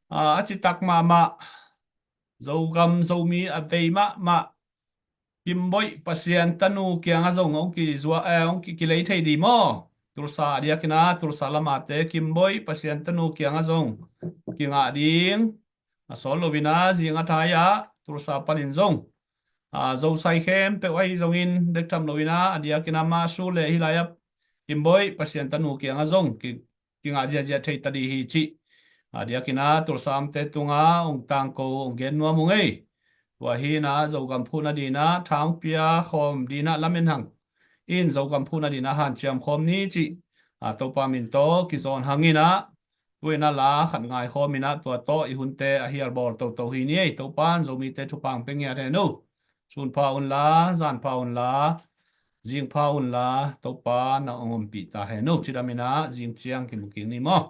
a, a citak mahmah, Zogam Zomi a vei mahmah Kimboih Pasian tanu kiangah zong hong kizua, eh, hong ki, kilei thei ding maw. Tulsa a diakin ah, Tulsa lam a te Kimboih Pasian tanu kiangah zong kingah ding. A sawl lo in ah, zing a thai ah Tulsa panin zong, a, Zosai khempeuh ahi zongin bek tham lo in ah, a diakin ah Masu le hih lai-ah Kimboih Pasian tanu kiangah zong ki, kingah ziahziah thei ta ding hi cih a diakin ah Tulsa amte tungah hong tangko, hong gen nuam ung ei. Tua hi in ah Zogam phuhna ding in ah tha hong pia khawm ding in ah lamen hang in, Zogam phuhna ding in ah hanciam khawm ni cih, a, Topa min tawh kizawn hang in ah, tu in ah la khat ngai khawm in ah, tua tawh i hunte a hial bawl toto hi ni ei. Topa in Zomite thupha hong pia ngiat hen uh. Sun pha un la, zan pha un la, zing pha un la, Topa na hong ompih ta hen uh. Cidam in ah zing ciang kimu kik ni maw.